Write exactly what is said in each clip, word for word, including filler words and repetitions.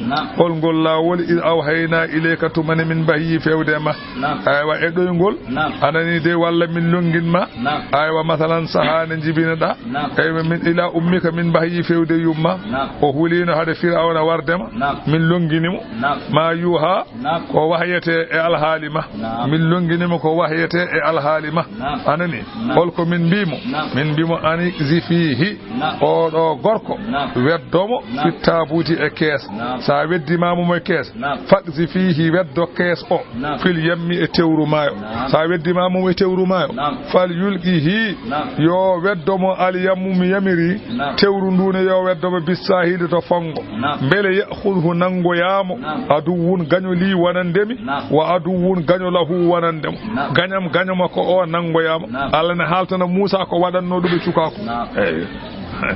Naam. Holngol laawol? Iz awhaynaa ilayka, tuma nde min mbahyi feewde ma. Naam. Aywa, e ɗoyngol. Naam. A nanii de, walla min lonngin ma. Naam. Aywa, masalan, sahaa nde njibinoɗaa. Naam. Aywa, min, ilaa ummika, min mbahyi feewde yumma. Naam. O huliino hade Firawna warde ma. Naam. Min lonngini mo. Naam. Maa yuuhaa. Naam. Ko wahyetee e alhaali ma. Naam. Min lonngini mo ko wahyetee e alhaali ma. Naam. A nanii? Naam. Hol ko min mbii mo? Naam. Min mbii mo, an iqzifiihi. Naam. Oɗo gorko. Naam. Weddo mo. Naam. Fit taabuuti e kees. Naam. So a weddiima mo e kees. Naam. Faqzifiihi, weddo kees o. Naam. Fil yammi, e tewru maayo. Naam. So a weddiima mo e tewru maayo. Naam. Fal yulqihi. Naam. Yo weddo mo al yammu mi yamiri. Naam. Tewru ndu ne yo weddo mo bis saahili to fonngo. Naam. Mbele ya'khudhu nanngoyaa mo. Naam. Aduwwun gaño lii wonande mi. Naam. Wa aduwwun gaño lahu wonande mo. Naam. Gañam gaño makko o nanngoyaa mo. Naam. Allah ne haaltana Muusa ko waɗannoo ɗum e cukaaku. Naam. Eey.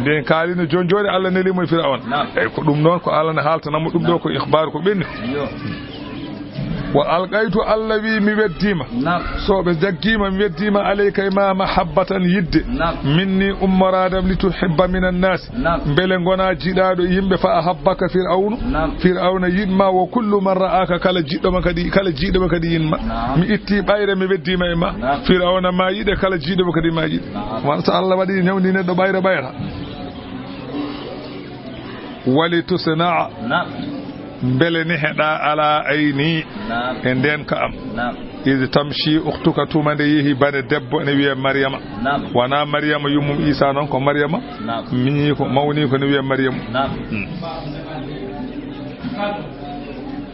Nden kaalino jooni jooni Allah neli mo e Firawna. Naam. Eey, ko ɗum noon ko Allah ne haaltana mo ɗum ɗo. Naam. Ko ikhbaaru ko ɓenni. Iyo. Wa alqaytu, Allah wi mi weddiima. Naam. So ɓe jaggiima mi weddiima alayka e ma mahabbatan yidde. Naam. Minni ummoraadam li tuhibba minan naas. Naam. Mbele ngona jiɗaaɗo yimɓe fa ahabbaka Firawnu. Naam. Firawna yiɗma wo kullu man ra'aka kala jiɗɗo ma kadi, kala jiɗɗo ma kadi yiɗma. Naam. Mi itti ɓayre mi weddiima e ma. Naam. Firawna ma yiɗe kala jiɗɗo ma kadi ma yiɗe. Naam. Wan so Allah waɗi ñawndi neɗɗo ɓayre ɓayra. Wali tusna'a. Naam. Mbele ne heɗa ala ayni. Naam. E nden ka am. Naam. Iz tamshi ukhtuka, tuma nde yehi bane debbo ne wiye Maryama. Naam. Wana Maryama yummum Isa noon ko Maryama. Naam. Miñi ko mawni ko ne wiye Maryama. Naam. Hmm.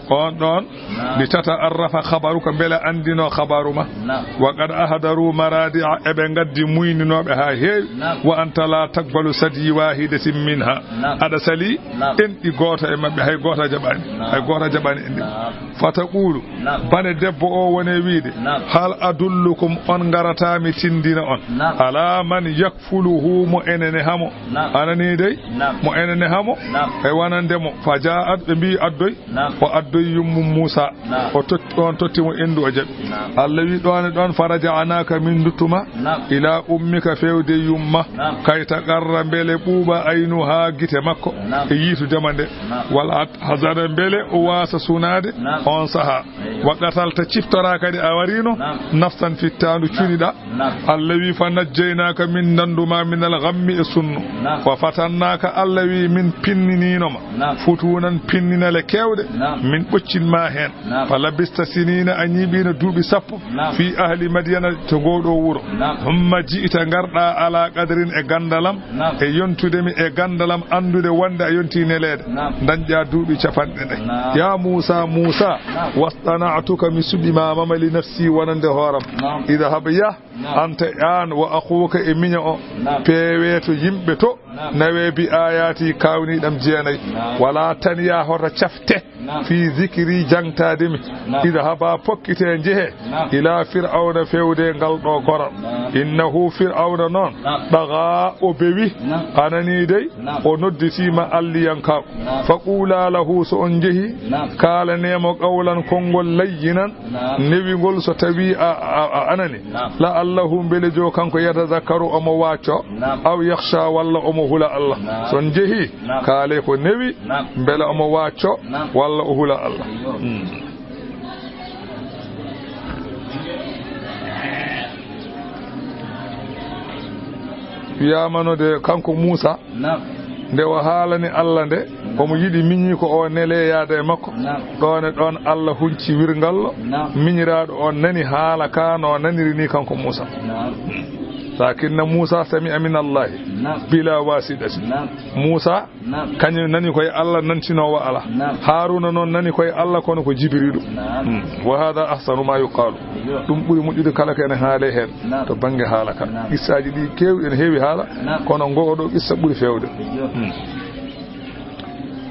On ɗon. Naam. Li tata'arrafa khabaruka, mbele andino khabaru ma. Naam. Wa qad ahdaru maradi'a, eɓe ngaddi muyninoɓe ha heewi. Naam. Wa anta la taqbalu sadyi wahidatin minha. Naam. Aɗa sali. Naam. Enɗi gooto e maɓɓe, hay gooto a jaɓaani. Naam. Hay gooto a jaɓaani enɗi. Naam. Fataqulu, naam, bane debbo o wone wiide, naam, hal adullukum, on ngarata mi tindina on, naam, ala man yakfuluhu, mo enene hamo. Naam. Anani dey? Naam. Mo enene hamo? Naam. E wanande mo. Fa ja'at, ɓe mbi addoy. Naam. O addoy yummum Muusa. Naam. O totti, on totti mo endu, o jaɓi. Naam. Allah wi ɗon e ɗon, faraja'naka, min duttuma, naam, ila ummika, fewde yumma. Naam. Kay taqarra, mbele ɓuuɓa, aynuha, gite makko, naam, e yiitudema nde. Naam. Wala tahzana, mbele o wasa sunaade, naam, on saha. Eyyo. Wa qatalta, ciftora kadi a warino, naam, nafsan, fittaandu, naam, cuniɗa. Naam. Allah wi, fa najjaynaka, min nanduma, minal ghammi, e sunnu. Naam. Wa fatannaka, Allah wi, min pinnininoma. Naam. Futunan, pinninale kewɗe. Naam. Min ɓoccinma hen. Naam. Fa labista sinina, a ñiiɓino duuɓi sappo. Naam. Fi ahli Madyana, to ngoɗo wuro. Naam. Thumma ji'ta, ngarɗa, ala qadrin, e gandalam. Naam. E yontude mi e gandalam, andude wonde a yonti neleede. Naam. Dañƴa duuɓi capanɗe nayi. Naam. Ya Muusa, Muusa, naam, wastana'tuka, mi suɓima ma li nafsi, wonande hooram. Naam. Idhab, yah, naam, anta, an, wa akhuka, e miña o. Naam. Peewe to yimɓe to. Naam. Nawe bi ayati, kawniɗam jeenayi. Naam. Wala taniya, hoto cafte. Naam. Fi zikri, jangtaade mi. Naam. Idhaba, pokkite, njehe. Naam. Ila Fir'awna, fewde ngal ɗo goral. Naam. Innahu, Fir'awna noon. Naam. Ɗaga, o bewi. Naam. Anani dey? Naam. O nodditima alliyankaaku. Naam. Fa qula lahu, so on njehi. Naam. Kaalanemo qawlan, konngol layyinan. Naam. Newingol, so tawi a, a, a anani. Naam. La'allahu, mbele jo kanko, yatazakkaru, omo wacco. Naam. Aw yakhsha, walla omo hula Allah. Naam. So on njehi, naam, kaale ko newi, naam, mbele omo wacco, naam, walla o hula Allah. Eyyo. Hmm. Wiyama no de kanko Muusa, naam, nde o haalani Allah nde, omo yiɗi miñi ko o nele yaada e makko. Naam. Ɗon e ɗon Allah hunci wirngallo. Naam. Miñiraaɗo on nani haala ka no naniri ni kanko Muusa. Naam. Lakinna Muusa sami'a min Allahi, naam, bila wasiɗati. Naam. Muusa, naam, kañum nani koye Allah nantinoowo alaa. Naam. Haaruuna noon nani koye Allah kono ko Jibriilu. Naam. Hmm. Wa hada ahsanu ma yuqalu. Eyyo. Ɗum ɓuri moƴƴude kala ko ene haale heen. Naam. To bannge haala ka. Naam. Qissaaji ɗi keewi, ene heewi haala, naam, kono ngo ɗo qissa ɓuri feewde. Eyyo. Hmm.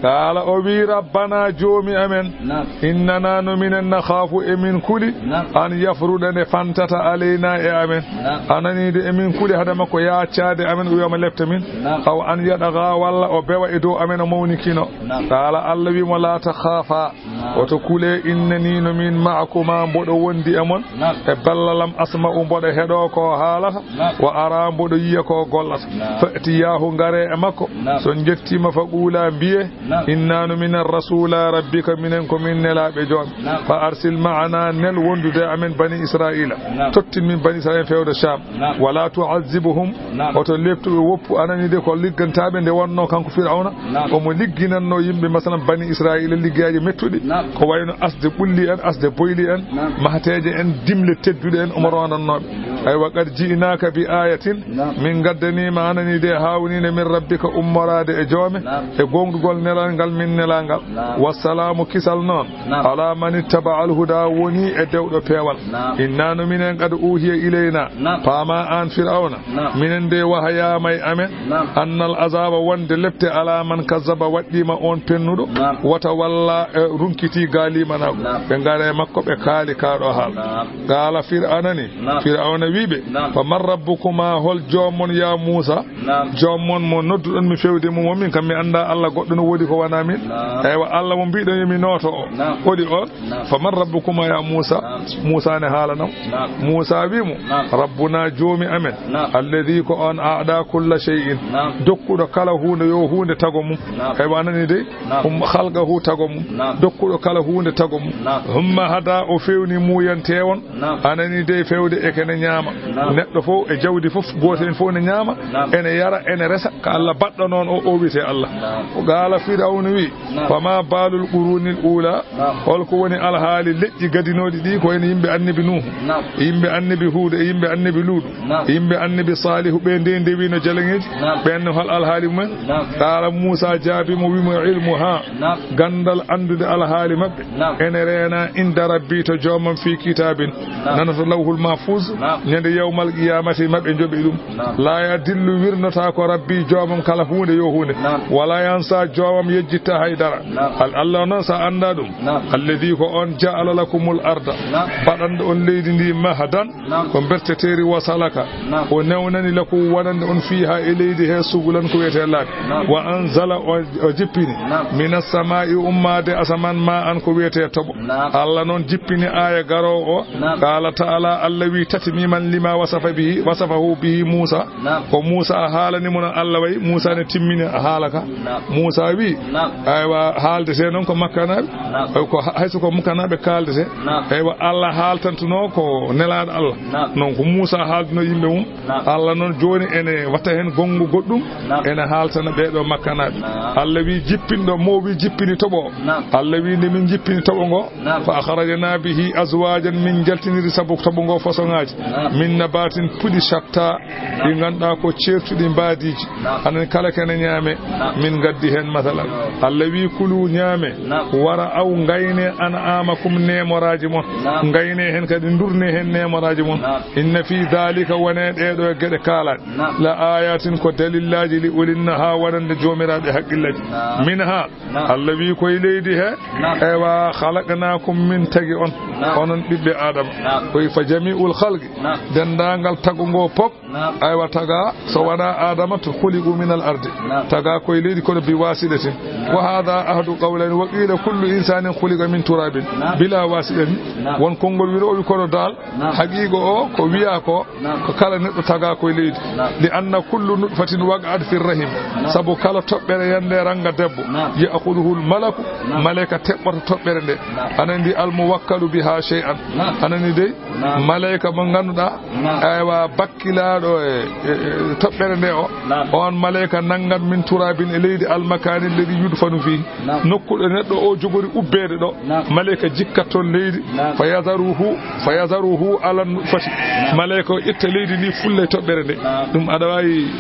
Qaala, o wii, Rabbana, Joomi amen, naam, innana, no minen, nakhaafu, emin kuli, naam, an yafruda, nde fantata, alayna, e amen. Naam. A nanii de, emin kuli hade makko yaaccaade amen, o wiya omo lepta min. Naam. Aw an yatgha, walla o bewa e dow amen, o mawnikino. Naam. Qaala, Allah wii mo, la takhaafa, naam, oto kule, innani, no min, ma'akuma, mboɗo wondi e mon, naam, e ballalam, asma'u, mboɗo heɗoo ko haalata, naam, wa ara, mboɗo yiya ko gollata. Naam. Fa'tiyaahu, ngare e makko. Naam. So njettiima, fa quula, mbiye, Inna no minen rasula rabbika, minen ko min nelaaɓe joom. Naam. Fa arsil ma'ana, nel wondude amen bani Israila. Naam. Tottin min bani Israila feewde Sham. Naam. Wala tu'azzibuhum. Naam. Oto leptu ɓe woppu, anani de ko liggantaaɓe nde wonno kanko Fir'auna. Naam. Omo ligginanno yimɓe, masalan, bani Israila liggeyaaji mettuɗi. Naam. Ko wayno asde ɓulli en, asde boyli en, naam, mahateeje en, dimle tedduɗe en, omo rondannooɓe. Aywa, qad ji'naka bi ayatin, naam, min gaddaniima, anani de, haawnii ne min rabbika, ummoraade e joome, naam, e goongɗugol nelal ngal min nelaa ngal. Naam. Wassalaamu, kisal noon, naam, ala man ittaba al huda, woni e dewɗo peewal. Naam. Inna no minen qad uhiya ilayna, naam, paama aan Fir'awna, naam, minen de wahayaama e amen, naam, annal azaba, wonde lepte, ala man kazzaba, waɗɗiima on pennuɗo, naam, wata walla, e, runkiti gaalimanaago. Naam. Ɓe ngara e makko, ɓe kaali kaaɗo haal. Naam. Qaala Fir'awna ni, naam, Fir'awna wiiɓe, naam, fa man rabbukuma, hol joom mon ya Muusa? Naam. Joom mon mo nodduɗon mi fewde mum, o min kam mi annda Allah goɗɗo no woodi ko wona min. Naam. Eywa, Allah mo mbiɗon yo mi nooto o. Naam. Hoɗi on? Naam. Fa man rabbukuma ya Muusa? Naam. Muusa ne haalanam. Naam. Muusa wi mo, naam, rabbuna joomi amen. Naam. Alladhi ko on a'da kulla shay'in. Naam. Dokkuɗo kala huunde yo huunde tago mum. Naam. Eywa, a nani dey? Naam. Um khalqahu tago mum. Naam. Dokkuɗo kala huunde tago mum. Naam. Humma hada, o fewni muuyante on. Naam. A nani dey fewde e kene ñaama. Naam. Neɗɗo fof e jawdi fof, gooto en fof ne ñaama, naam, ene yara, ene resa, ko Allah baɗɗo noon o, o wiyetee Allah. Naam. O qaala Firawna wi, naam, fama balul qurunil ula, naam, holko woni alhaali leƴƴi gadinooɗi ɗi, ko en yimɓe annabi Nuuhu, naam, yimɓe annabi Huuda, e yimɓe annabi Luudu, naam, yimɓe annabi Saalihu, ɓe nde ndewino jaleŋeeji, naam, ɓen no hol alhaali mumen? Naam. Qaala Muusa jaabi mo, wi mo, ilmu ha, naam, gandal anndude alhaali maɓɓe, naam, ene reena inda rabbi to joomam fi kitabin, naam, nana to lawhul mahfuz, naam, ñande yawmal qiyamati maɓɓe joɓi ɗum. Naam. La yadillu, wirnota ko rabbi joomam kala huunde yo huunde. Naam. Wala yansa, joomam yejjitta haydara. Naam. Al Allah noon sa annda ɗum. Naam. Alladhi ko on ja'ala lakumul arda, naam, baɗanɗo on leydi ndi mahdan, naam, ko berteteeri, wa salaka, naam, o newnani lakum wonande on fiha e leydi he subulan ko wiyetee laabi. Naam. Wa anzala, o, o jippini, naam, minas samaa'i, ummaade asamaan, ma an ko wiyetee toɓo. Naam. Allah noon jippini aaya garoowo o. Naam. Qaala ta'ala, Allah wi, tatmiman lima wasafa bihi, wasafahu bihi Muusa. Naam. Ko Muusa haalani mo no Allah wayi, Muusa ne timmini haala ka. Naam. Muusa wi, naam, aywa, haaldete noon ko makkanaaɓe. Naam. Ko ha-, hayso ko makkanaaɓe kaaldete. Naam. Eywa, Allah haaltantuno ko nelaaɗo Allah. Naam. Noon ko Muusa haalduno yimɓe mum. Naam. Allah noon jooni ene watta heen gonngu goɗɗum, naam, ene haaltana ɓee ɗoo makkanaaɓe. Naam. Allah wi jippinɗo, mo wi jippini toɓo. Naam. Allah wi nde min jippini toɓo ngo, naam, fa akhrajna bihi azwajan, min jaltiniri sabu toɓo ngo façon ŋaaji. Naam. Min nabatin puɗi shatta, ɗi ngannduɗaa ko ceertuɗi mbaadiiji. Naam. Hanan kala kene ñaame, naam, min ngaddi heen masalan. Allah wi kulu ñaame, naam, wara aw ngayne an'amakum neemoraaji mon. Naam. Ngayne heen kadi ndurne heen neemoraaji mon. Naam. Inna fi dhalika, wone ɗee ɗoo geɗe kaalaaɗe. Naam. La ayatin, ko dalillaaji, li ulin nuha, wonande joomiraaɓe haqqillaaji. Naam. Minha, naam, Allah wi koye leydi he. Naam. Eywa, khalaqnakum, min tagi on. Naam. Onon ɓiɓɓe Adama. Naam. Koye fa jami'ul khalqi. Naam. Denndaangal tago ngo pop. Naam. Aywa, taga, so wona Adama to khuliqu minal ardi. Naam. Taga koye leydi kono bi wasiɗatin. Naam. Wa hadha ahadu qawlayn, wa qila kullu insanin khuliqa min turabin. Naam. Bila wasiɗatin. Naam. Won konngol wiro o wi kono dal. Naam. Haqiiqa o ko wiya ko, naam, ko kala neɗɗo taga koye leydi. Naam. Li anna kullu nutfatin waqa'at fi rahim. Naam. Sabu kala toɓɓere yande ranga debbo. Naam. Ya'khudhuhu al malaku. Naam. Malaika teɓɓoto toɓɓere nde. Naam. Aɗa andi al muwakkalu biha shay'an. Naam. Aɗa andi dey? Naam. Malaika mo ngannduɗaa, naam, aywa, bakkilaaɗo e, e, e toɓɓere nde o. Naam. On malaika nanngat min turabin e leydi al makani alladhi yudfanu fihi. Naam. Nokku ɗo neɗɗo o jogori ubbeede ɗo, naam, malaika jikkat toon leydi, naam, fa yadharuhu, fa yadharuhu ala nutfati. Naam. Malaika o itta leydi ndi fulla e toɓɓere nde. Naam. Ɗum aɗa waawi,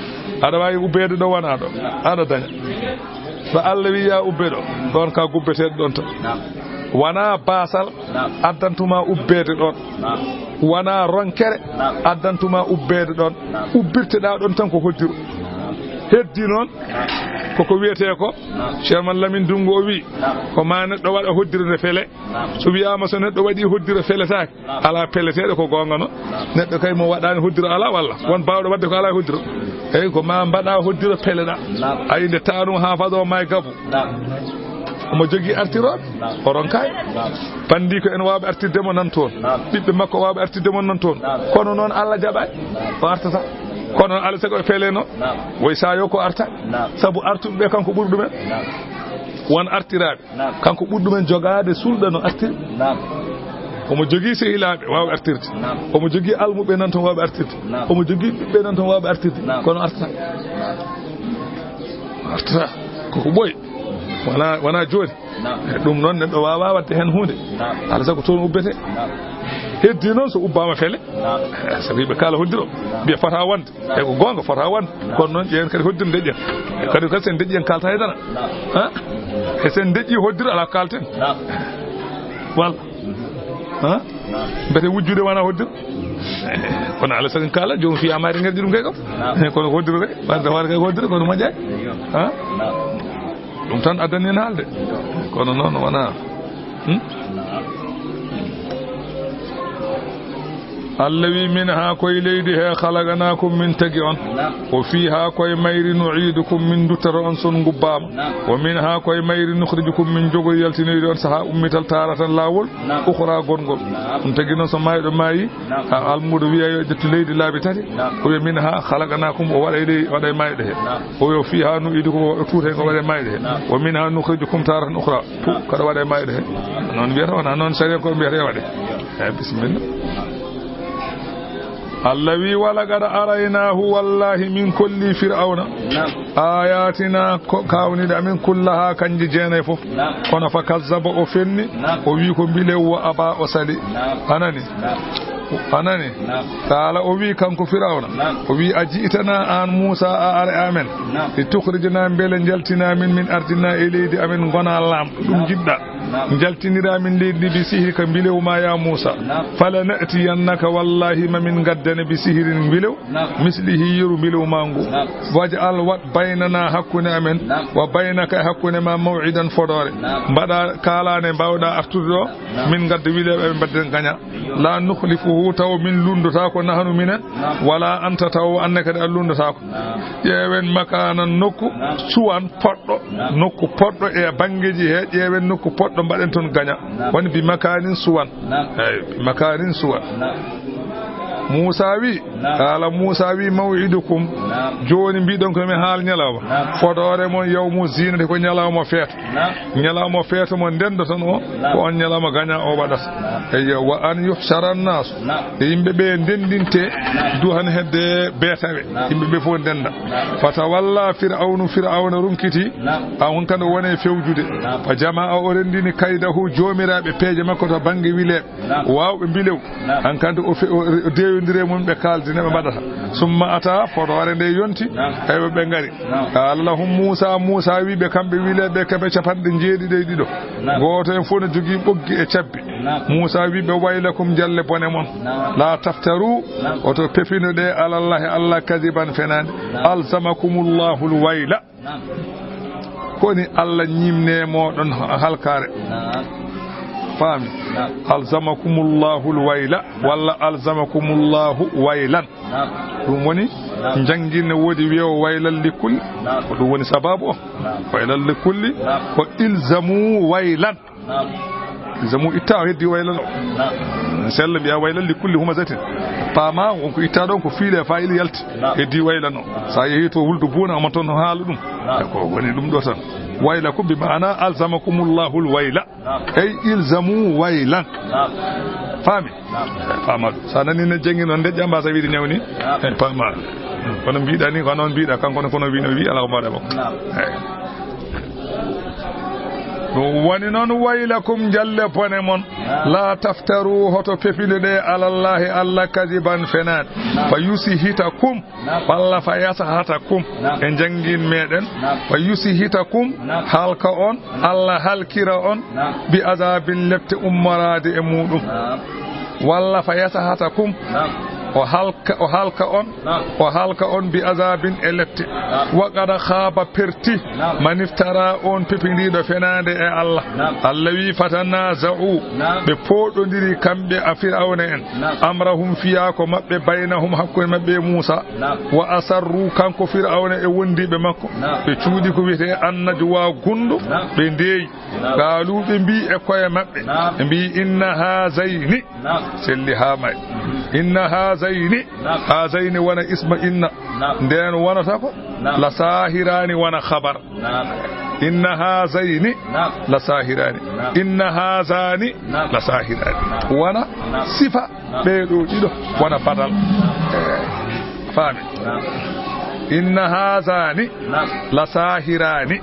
aɗa waawi ubbeede ɗo wona ɗo. Naam. Aɗa daña. Ɗo Allah wi ya ubbe ɗo, ɗon ka gubbeteeɗo ɗon tan. Naam. Wona baasal, naam, addantuma ubbeede ɗon. Naam. Wona ronkere, naam, addantuma ubbeede ɗon. Naam. Ubbirteɗa ɗon tan ko hoddiro. Naam. Heddi noon, naam, koko wiyetee ko, naam, Cheikh Man Lamine Dunngu o wi, naam, ko ma neɗɗo waɗa hoddiro nde fele. Naam. So wiyaama so neɗɗo waɗi hoddiro feletaake, naam, alaa peleteeɗo ko goonga noon. Naam. Neɗɗo kay mo waɗaani hoddiro alaa walla? Naam. Won baawɗo waɗde ko alaa e hoddiro? Eyi, ko ma mbaɗa hoddiro peleɗa. Naam. Ayi, nde taanum haa fado ma e gabu. Naam. Omo jogii artirooɓe. Naam. O ronkaay. Naam. Panndi ko en waawɓe artirde mo nan toon. Naam. Ɓiɓɓe makko waawɓe artirde mo nan toon. Naam. Kono noon Allah jaɓaay. Naam. O artata. Kono noon Allah seko o peleno. Naam. Woy sa yo ko arta. Naam. Sabu artuɓe ɓe kanko ɓuri ɗumen. Naam. Won artiraaɓe. Naam. Kanko ɓuri ɗumen jogaade sulɗa no artiri. Naam. Omo jogii sehilaaɓe waawɓe artirde. Naam. Omo jogii almuɓɓe nan toon waawɓe artirde. Naam. Omo jogii ɓiɓɓe nan toon waawɓe artirde. Naam. Kono artata. Artata. Koko ɓooyi. Wona, wona jooni. Naam. E ɗum noon, neɗɗo waawaa waɗde heen huunde. Naam. Alaa sago toon ubbetee. Naam. Heddii noon so ubbaama fele. Naam. E, sabu yimɓe kaala hoddiro. Naam. Mbiya fota wonde. Naam. E ko goonga, fota wonde. Naam. Kono noon, ƴeewen kadi hoddiro ndeƴƴen. Naam. Kadi, kadi so en ndeƴƴi, en kaalta hay dara. Naam. Ha? E so en ndeƴƴi hoddiro, alaa ko kaalten. Naam. Walla. Ha? Naam. Mbete wujjude wona hoddiro? Kono alaa sago en kaala, joomum fiya maari ngardi ɗum kay kam. Naam. Kono ko hoddiro kay, ɓarde hoore kay ko hoddiro, kono moƴƴaani. Eyyo. Ha? Naam. Ɗum tan addani en haalde. Kono noon wona. Hmm? Allah wi, "Minha, koye leydi he, khalaqnakum, min tagi on. Naam. Wa fiha, koye mayri, nu'idukum, min duttata on son ngubbaama. Naam. Wa minha, koye mayri, nukhrijukum, min jogoyi yaltinoyde on saha ummital, taratan, laawol, naam, ukhra, gongol." Naam. Ɗum tagi noon so maayɗo maayi, naam, ha almuudo wiya yo ƴettu leydi laabi tati. Naam. O wiya, "Minha khalaqnakum", o waɗa e ley, waɗa e maayɗo he. Naam. O wiya, "Fiha nu'idukum", o tuuta hen, o waɗa e maayɗo he. Naam. "Wa minha nukhrijukum taratan ukhra." Fof kaɗa waɗa e maayɗo he. Noon mbiyata, wona noon sariya ko mbiyata e waɗe. Eyi, bisimilla. Allah wi, "Wa laqad araynahu", wallahi min kolli Fir'awna, naam, ayatina, ko kawniɗe amin, kullaha, kanji jeenayi fof. Naam. Kono fa kazzaba, o fenni, naam, o wi ko mbilew, wa aba, o sali. Naam. Anani? Naam. Anani? Naam. Taala o wi kanko Fir'awna, naam, o wi, "A ji'tana, an Muusa, a ari amen, naam, li tukhrijana, mbele jaltina min, min ardina, e leydi amen, ngona laamɗo, ɗum, naam, jiɗɗa. Naam. Jaltinira min leydi ndi bi sihrika, mbilew ma, ya Muusa. Naam. Fala na'tiyannaka, wallahi ma min ngaddane, bi sihrin, mbilew, naam, mislihi, yeru mbilew ma ngu. Naam. Waj'al, waɗ, baynana, hakkunde amen, naam, wa baynaka, e hakkunde ma, maw'idan, fodoore. Naam. Mbaɗa kaalane mbawɗa artude ɗo, naam, min ngadda wileeɓe amen, mbadden gaña. La nukhlifuhu, taw min lunndotaako, nahnu, minen, naam, wala anta, taw an ne kadi a lunndotaako. Naam. Ƴeewen makanan nokku, naam, suwan poɗɗo, naam, nokku poɗɗo e banngeeji he, ƴeewen nokku poɗɗo, mbaɗen toon gaña. Naam. Woni bi makanin suwan. Naam. Eyi, bi makanin suwan. Naam. Muusa wi, naam, qaala Muusa wi, "Maw'idukum." Naam. Jooni mbiɗon ko mi haal ñalawma. Naam. Fodoore mon yawmu zinati, ko ñalawma feeto. Naam. Ñalawma feeto mo ndenndoton o, naam, ko on ñalawma gaña o waɗata. Naam. Eyyo, "Wa an yuhshara annaasu." Naam. E yimɓe ɓe ndenndinte, naam, duhan hedde beetawe. Naam. Yimɓe ɓe fof ndennda. Naam. Fatawalla Fir'awnu, Fir'awna runkiti. Naam. A on kan o woni e fewjude. Naam. Fa jamaa, o renndini kaydahu, joomiraaɓe peeje makko to bannge wileeɓe. Naam. Waawɓe mbilew. Naam. Hankadi o fe-, o, o deewindiri e mum, ɓe kaaldina ɓe mbaɗata. Summa ata, fodoore nde yonti, naam, aywa ɓe ngari. Naam. Qaala lahum Muusa, Muusa wi ɓe kamɓe wileeɓe kamɓe capanɗe jeeɗiɗo e ɗiɗo. Naam. Gooto en fof ne jogii ɓoggi e cabbi. Naam. Muusa wi ɓe, "Waylakum, jalle bone mon. Naam. La taftaru, naam, oto pefino ɗe, alallahi, Allah, kadiban, fenaande. Naam. Alzamakumullahu l-wayla." Naam. Koni Allah ñimne mooɗon halkaare. Naam. Faami? Naam. Alzamakumullahu l-wayla, walla alzamakumullahu waylan. Naam. Ɗum woni, naam, janngin ne woodi wiyewo waylal likulli. Naam. Ko ɗum woni sababu o. Naam. Waylal likulli, naam, ko ilzamu waylan. Naam. Ilzamu itta, o heddi waylal o. Naam. Sella mbiya waylal likulli humazatin. Paama, won ko itta ɗon, ko fiile fa'il yalti. Naam. Heddi waylal o. Naam. Sa yehi to wuldu buuna, omo toon haala ɗum. Naam. E ko woni ɗum ɗo tan. Waylakum bi ma'ana alzamakumullahu l-wayla. Naam. Ey, ilzamu waylan. Naam. Faami? Naam. Faama ɗum. Sa nani ne jangi noon, ndeƴƴa mba sa wiide newni. Naam. Ey, faama. Kono mbiɗa ni, ko noon mbiɗa, kanko ne, kono wi no wi, ala ko mbaɗa makko. Naam. Ey. Ɗum woni noon, waylakum, jalle bone mon. Naam. La taftaru, hoto pefino ɗe, alallahi, Allah, kadiban, fenaande. Naam. Fa yusihitakum, walla fa yasahatakum. Naam. E janngin meɗen. Naam. Fa yusihitakum, naam, halka on, naam, Allah halkira on, naam, bi azabin, lepte ummoraade e muɗum. Naam. Walla fa yasahatakum, naam, o halka, o halka on, naam, o halka on bi azabin, e lepte. Naam. Wa qad khaba, perti, naam, man iftara, on pepindiɗo fenaande e Allah. Naam. Allah wi, "Fatanaza'u," naam, ɓe pooɗondiri kamɓe a Fir'awna en. Naam. "Amrahum," fiya ko maɓɓe, "baynahum," hakkunde maɓɓe e Muusa. Naam. "Wa asarru," kanko Fir'awna e wondiiɓe makko. Naam. Ɓe cuuɗi ko wiyetee an-najwa, gunndo, naam, ɓe ndeeyi. Naam. Qaalu, ɓe mbi e koye maɓɓe. Naam. Ɓe mbi, "Inna haazayni," naam, selli haa may. Mhm. "Inna haazayni," naam, haazayni wona isma inna. Naam. Ndeen wonata ko? Naam. "La saahiraani," wona khabar. Naam. Inna haazayni la saahiraani. Inna haazaani la saahiraani. Wona sifa ɓee ɗoo ɗiɗo, wona badal. Eh, faami. Inna haazaani la saahiraani.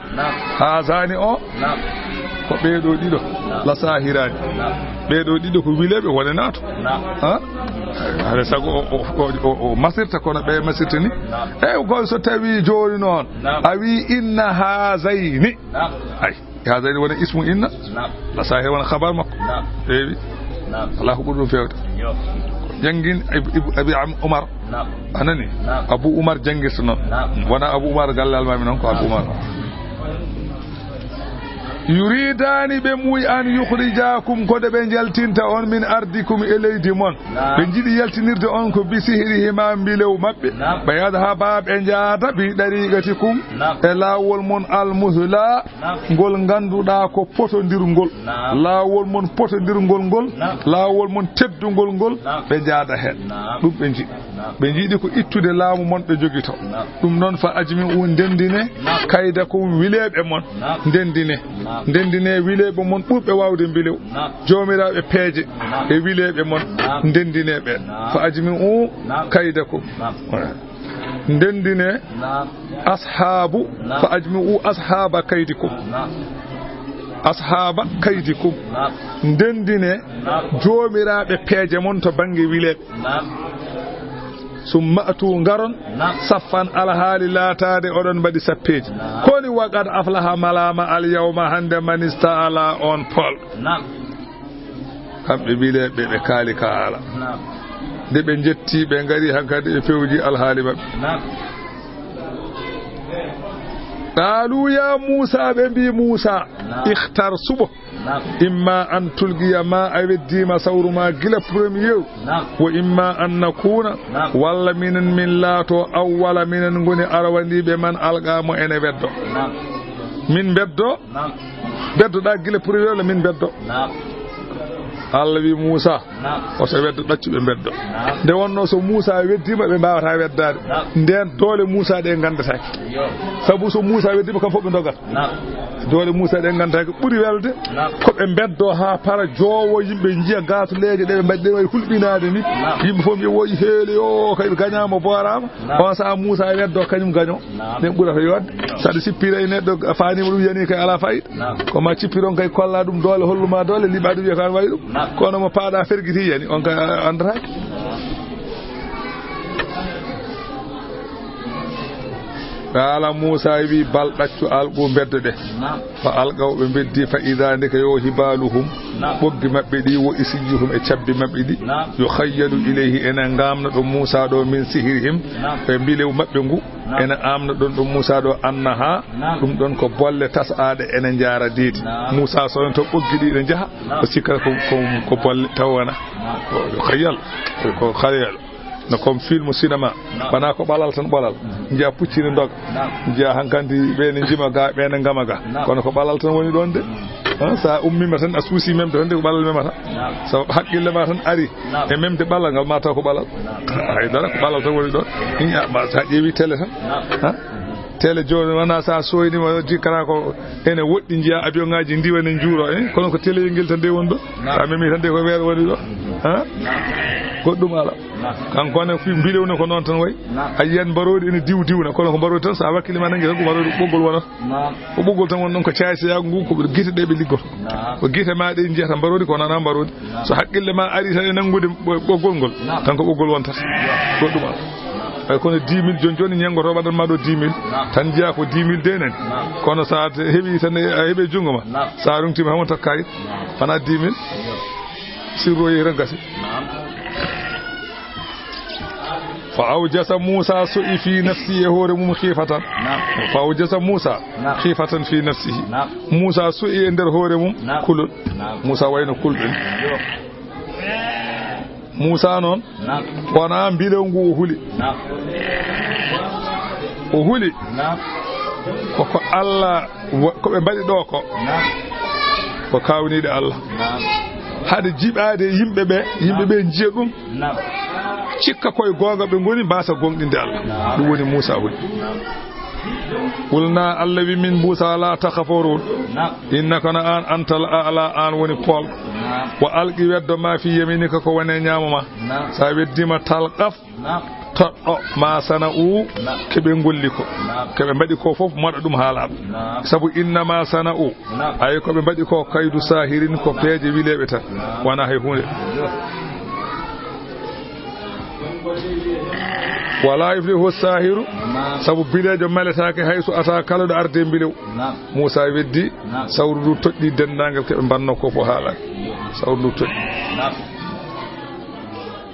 Haazaani o, ko ɓee ɗoo ɗiɗo la saahiraani. Ɓee ɗoo ɗiɗo ko wileeɓe, wone naato. Ha? Hade sago o, o, o, o, o masirta kono ɓe masirta ni. Eyi, ko so tawi jooni noon a wi inna haazayni. Ay, haazayni wona ismu inna. La saahir wona khabar makko. Feewi. Alaa ko ɓuri ɗum feewde. Janngin Ab-, Ab-, Abi Am-, Umar. A nani? Abu Umar janngirta noon. Wona Abu Umar galle almaami noon, ko Abu Umar. Yuridaani, ɓe muuyi an yukhrijaakum, ko de ɓe njaltinta on min ardikum e leydi mon. Ɓe njiɗi yaltinirde on ko bi sihrihima mbilew maɓɓe. Ɓe yadhaba, ɓe njaada bi dariqatikum e laawol mon almuthla. Ngol ngannduɗaa ko potondirngol. Laawol mon potondirngol ngol, laawol mon teddungol ngol, ɓe njaada heen. Ɗum ɓe njiɗi. Ɓe njiɗi ko ittude laamu mon ɓe njogito. Ɗum noon, fa ajmi'u, ndenndine, kaydakum, wileeɓe mon. Ndenndine. Ndenndine wileeɓe mon ɓurɓe waawde mbilew. Joomiraaɓe peeje e wileeɓe mon. Ndenndine ɓe. Fa ajmi'u kaydakum. Ndenndine ashaabu, fa ajmi'u ashaaba kaydikum. Ashaaba kaydikum. Ndenndine joomiraaɓe peeje mon to bannge wileeɓe. Summa atu, ngaron, saffan, alhaali laataade oɗon mbaɗi sappeeji. Koni wa qad aflaha, malaama, al yawma, hannde, man ista'la, on poolɗo. Kamɓe wileeɓe ɓe kaali ka haala. Nde ɓe njetti, ɓe ngari hankadi, ɓe pewji alhaali maɓɓe. Qaalu ya Muusa, ɓe mbi Muusa, ikhtar, suɓo. Imma an tulqiya, ma a weddiima sawru ma gila premier. Wa imma an nakuuna, walla minen min laato, awwala, minen ngoni arwaniiɓe, man alqa, mo ene weddo. Min beddo. Naam. Beddoɗaa gila premier walla min beddo? Naam. Allah wi Muusa, naam, o so weddo ɗaccu ɓe beddo. Naam. Nde wonno so Muusa weddiima ɓe mbaawata weddaade. Naam. Nden doole Muusa ɗe nganndataake. Yo. Sabu so Muusa weddiima kam fof ɓe ndogata. Naam. Doole Muusa ɗe nganndataake ɓuri welde. Naam. Ko ɓe beddo haa para joowo yimɓe njiya gaatuleeje ɗe ɓe mbaɗi ɗe wayi hulɓinaade ni. Naam. Yimɓe fof mbiya woyi heeli o kay ɓe gañaama booraama. Naam. On saha Muusa e weddo kañum gaño. Naam. Nden ɓurata yodde. Naam. Saɗa sippira e neɗɗo a faanima ɗum yani kay ala fayida. Naam. Ko ma cippiron kay kolla ɗum doole, hollu ma doole, liɓa ɗum wiya ko an wayi ɗum. Naam. Kono mo paaɗa fergiti yani, on kay a-, anndata. Naam. Qaala Muusa wi bal ɗaccu alqu beddo ɗe. Naam. Fa alqaw ɓe beddi fa ida ndeke yo hibaaluhum. Naam. Ɓoggi maɓɓe ɗi wo isijjuhum e cabbi maɓɓe ɗi. Naam. Yukhayyalu ilayhi ene ngamna ɗo Muusa ɗo min sihrihim. Naam. E mbilew maɓɓe ngu. Naam. Ene amna ɗon ɗo Muusa ɗo annaha. Naam. Ɗum ɗon ko bolle tasaaɗe ene njaara deedi. Naam. Muusa so en to ɓoggi ɗi ene njaha. Naam. O sikkata ko, ko, ko bolle tawana. Naam. Ko, ko khayyal. Ko khayyal. No comme film cinéma. Naam. Wona ko ɓalal tan ɓolal. Mhm. Njiya pucci ne ndoga. Naam. Njiya hankandi ɓe ne njima ga, ɓe ne ngama ga. Naam. Kono ko ɓalal tan woni ɗon de. Mhm. Ha, sa ummima tan a suusi memde tan de ko ɓalal memata. Naam. Sa haqqille ma tan ari. Naam. E memde ɓalal ngal ma taw ko ɓalal. Naam. Hay dara ko ɓalal tan woni ɗon. In a, ma sa ƴeewi télé tan. Naam. Ha? Télé jooni wona sa soynima jikkata ko ene woɗɗi njiya avion ngaji ndiwa ne njuuro, eh? Kono ko télé ngel tan de woni ɗo. Naam. A memi tan de ko weer woni ɗo. Ha? Naam. Goɗɗum ala. Naam. Kanko ne fi mbilew ne ko noon tan wayi. Naam. A yiyan mbaroodi ene diw diwna, kono ko mbaroodi tan, so a wakkili ma nangi tan ko mbaroodi ɓoggol wonata. Naam. Ko ɓoggol tan woni ɗon ko caysa yaago ngu, ko gite ɗe ɓe liggoto. Naam. Ko gite ma ɗe njiyata mbaroodi, ko nana mbaroodi. Naam. So haqqille ma ari tan e nanngude ɓo-, ɓoggol ngol, naam, tan ko ɓoggol wontata. Naam. Goɗɗum ala. Naam. Ay kono dix mille jooni jooni ñenngoto waɗan ma ɗo dix mille. Naam. Tan njiya ko dix mille de nani. Naam. Kono sa te-, heɓi tan e, a heɓe junngo ma. Naam. Sa rungtima tan wontat kayit. Naam. Wona dix mille. Sirru o yehi tan gasi. Naam. Fa awjasa Muusa so'i fi nafsi e hoore mum khiifatan. Naam. Fa awjasa Muusa, naam, khiifatan fi nafsihi. Naam. Muusa so'i e nder hoore mum, naam, kulol. Naam. Muusa wayno kulɗen. Yo. Muusa noon, naam, wona mbilew ngu o huli. Naam. O huli. Naam. Ko, ko Allah Wo-, ko ɓe mbaɗi ɗo ko, naam, ko kawniiɗe Allah. Naam. Hade jiɓaade yimɓe ɓe, yimɓe ɓe njiya ɗum, naam, cikka koye goonga ɓe ngoni, mbasa gonɗinde Allah. Naam. Ɗum woni Muusa huli. Naam. Qulna, Allah wi min Muusa, la takhaf, a rut. Naam. Innaka, no an, antal a'la, an woni poolɗo. Naam. Wa alqi, weddo ma fi yaminika, ko woni e ñaamo ma. Naam. Sa weddima talqaf, naam, toɗɗo ma sana'u, naam, ke ɓe golli ko. Naam. Ke ɓe mbaɗi ko fof moɗa ɗum haa laaɓa. Naam. Sabu innama sana'u. Naam. Ay ko ɓe mbaɗi ko kaydu sahirin, ko peeje wileeɓe tan. Naam. Wona hay huunde. Wala yuflihu sahiru. Naam. Sabu bileejo maletaake hay so ata kala ɗo arde mbilew. Naam. Muusa weddi. Naam. Sawru ndu toɗɗi denndaangal ke ɓe mbanno ko fof haalaaka. Sawru ndu toɗɗi. Naam.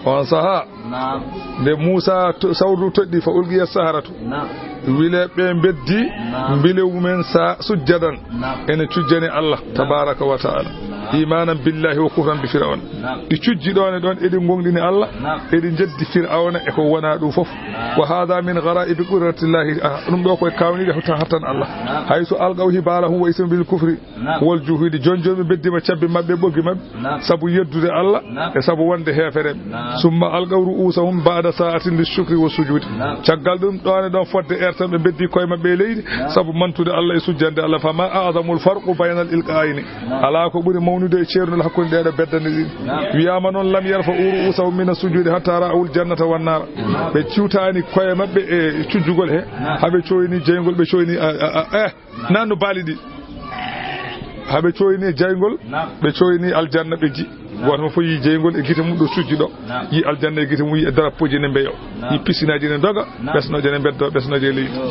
On saha. Naam. Nde Muusa to-, sawru ndu toɗɗi, fa ulqiya saharatu. Naam. Wileeɓe mbeddi. Naam. Mbilew mumen sa sujjadan. Naam. Ene cujjani Allah, naam, tabaraka wa ta'ala. Naam. Imanan billahi wa kufran bi Fir'auna. Naam. Ɗi cujji ɗoon e ɗoon, eɗi ngoongɗini Allah, naam, eɗi njeddi Fir'auna e ko wona ɗum fof. Naam. Wa hada min ghara'ibi qudratillahi. Ah, ɗum ɗo koye kawniɗe tan, hattan Allah. Naam. Haysu alqaw hibalahum wa ismu bil kufri. Naam. Wal juhudi. Jooni jooni ɓe mbeddiima cabbi maɓɓe, ɓoggi maɓɓe. Naam. Sabu yeddude Allah, naam, e sabu wonde heefereɓe. Naam. Summa alqaw ru'usahum ba'da sa'atin lishukri wa sujudi. Naam. Caggal ɗum, ɗoon e ɗoon fodde ertan, ɓe mbeddi koye maɓɓe e leydi, naam, sabu mantude Allah e sujjande Allah. Fama a'zamul farqu baynal ilqa'ayni. Naam. Alaa ko ɓuri mawnude e ceernugol hakkunde ɗeeɗo beddande ɗiɗi. Naam. Wiyaama noon, lam yarfa'u ru'usahum mina sujudi hatta ra'awul jannata wan naara. Naam. Ɓe ciwtaani koye maɓɓe e cujjugol he, naam, haa ɓe cooyni jeyngol, ɓe cooyni, a, a, a, eh, naam, no baali ɗi. Haa ɓe cooyni jeyngol, naam, ɓe cooyni aljanna, ɓe ji. Naam. Gooto fof yii jeyngol e gite mum ɗo sujji ɗo. Naam. Yii aljanna e gite mum, yii drapeau ji ne mbeyo. Naam. Yii pisinaaji ne ndoga, naam, ɓesnooje ne mbeddo, ɓesnooje e leydi. Yo.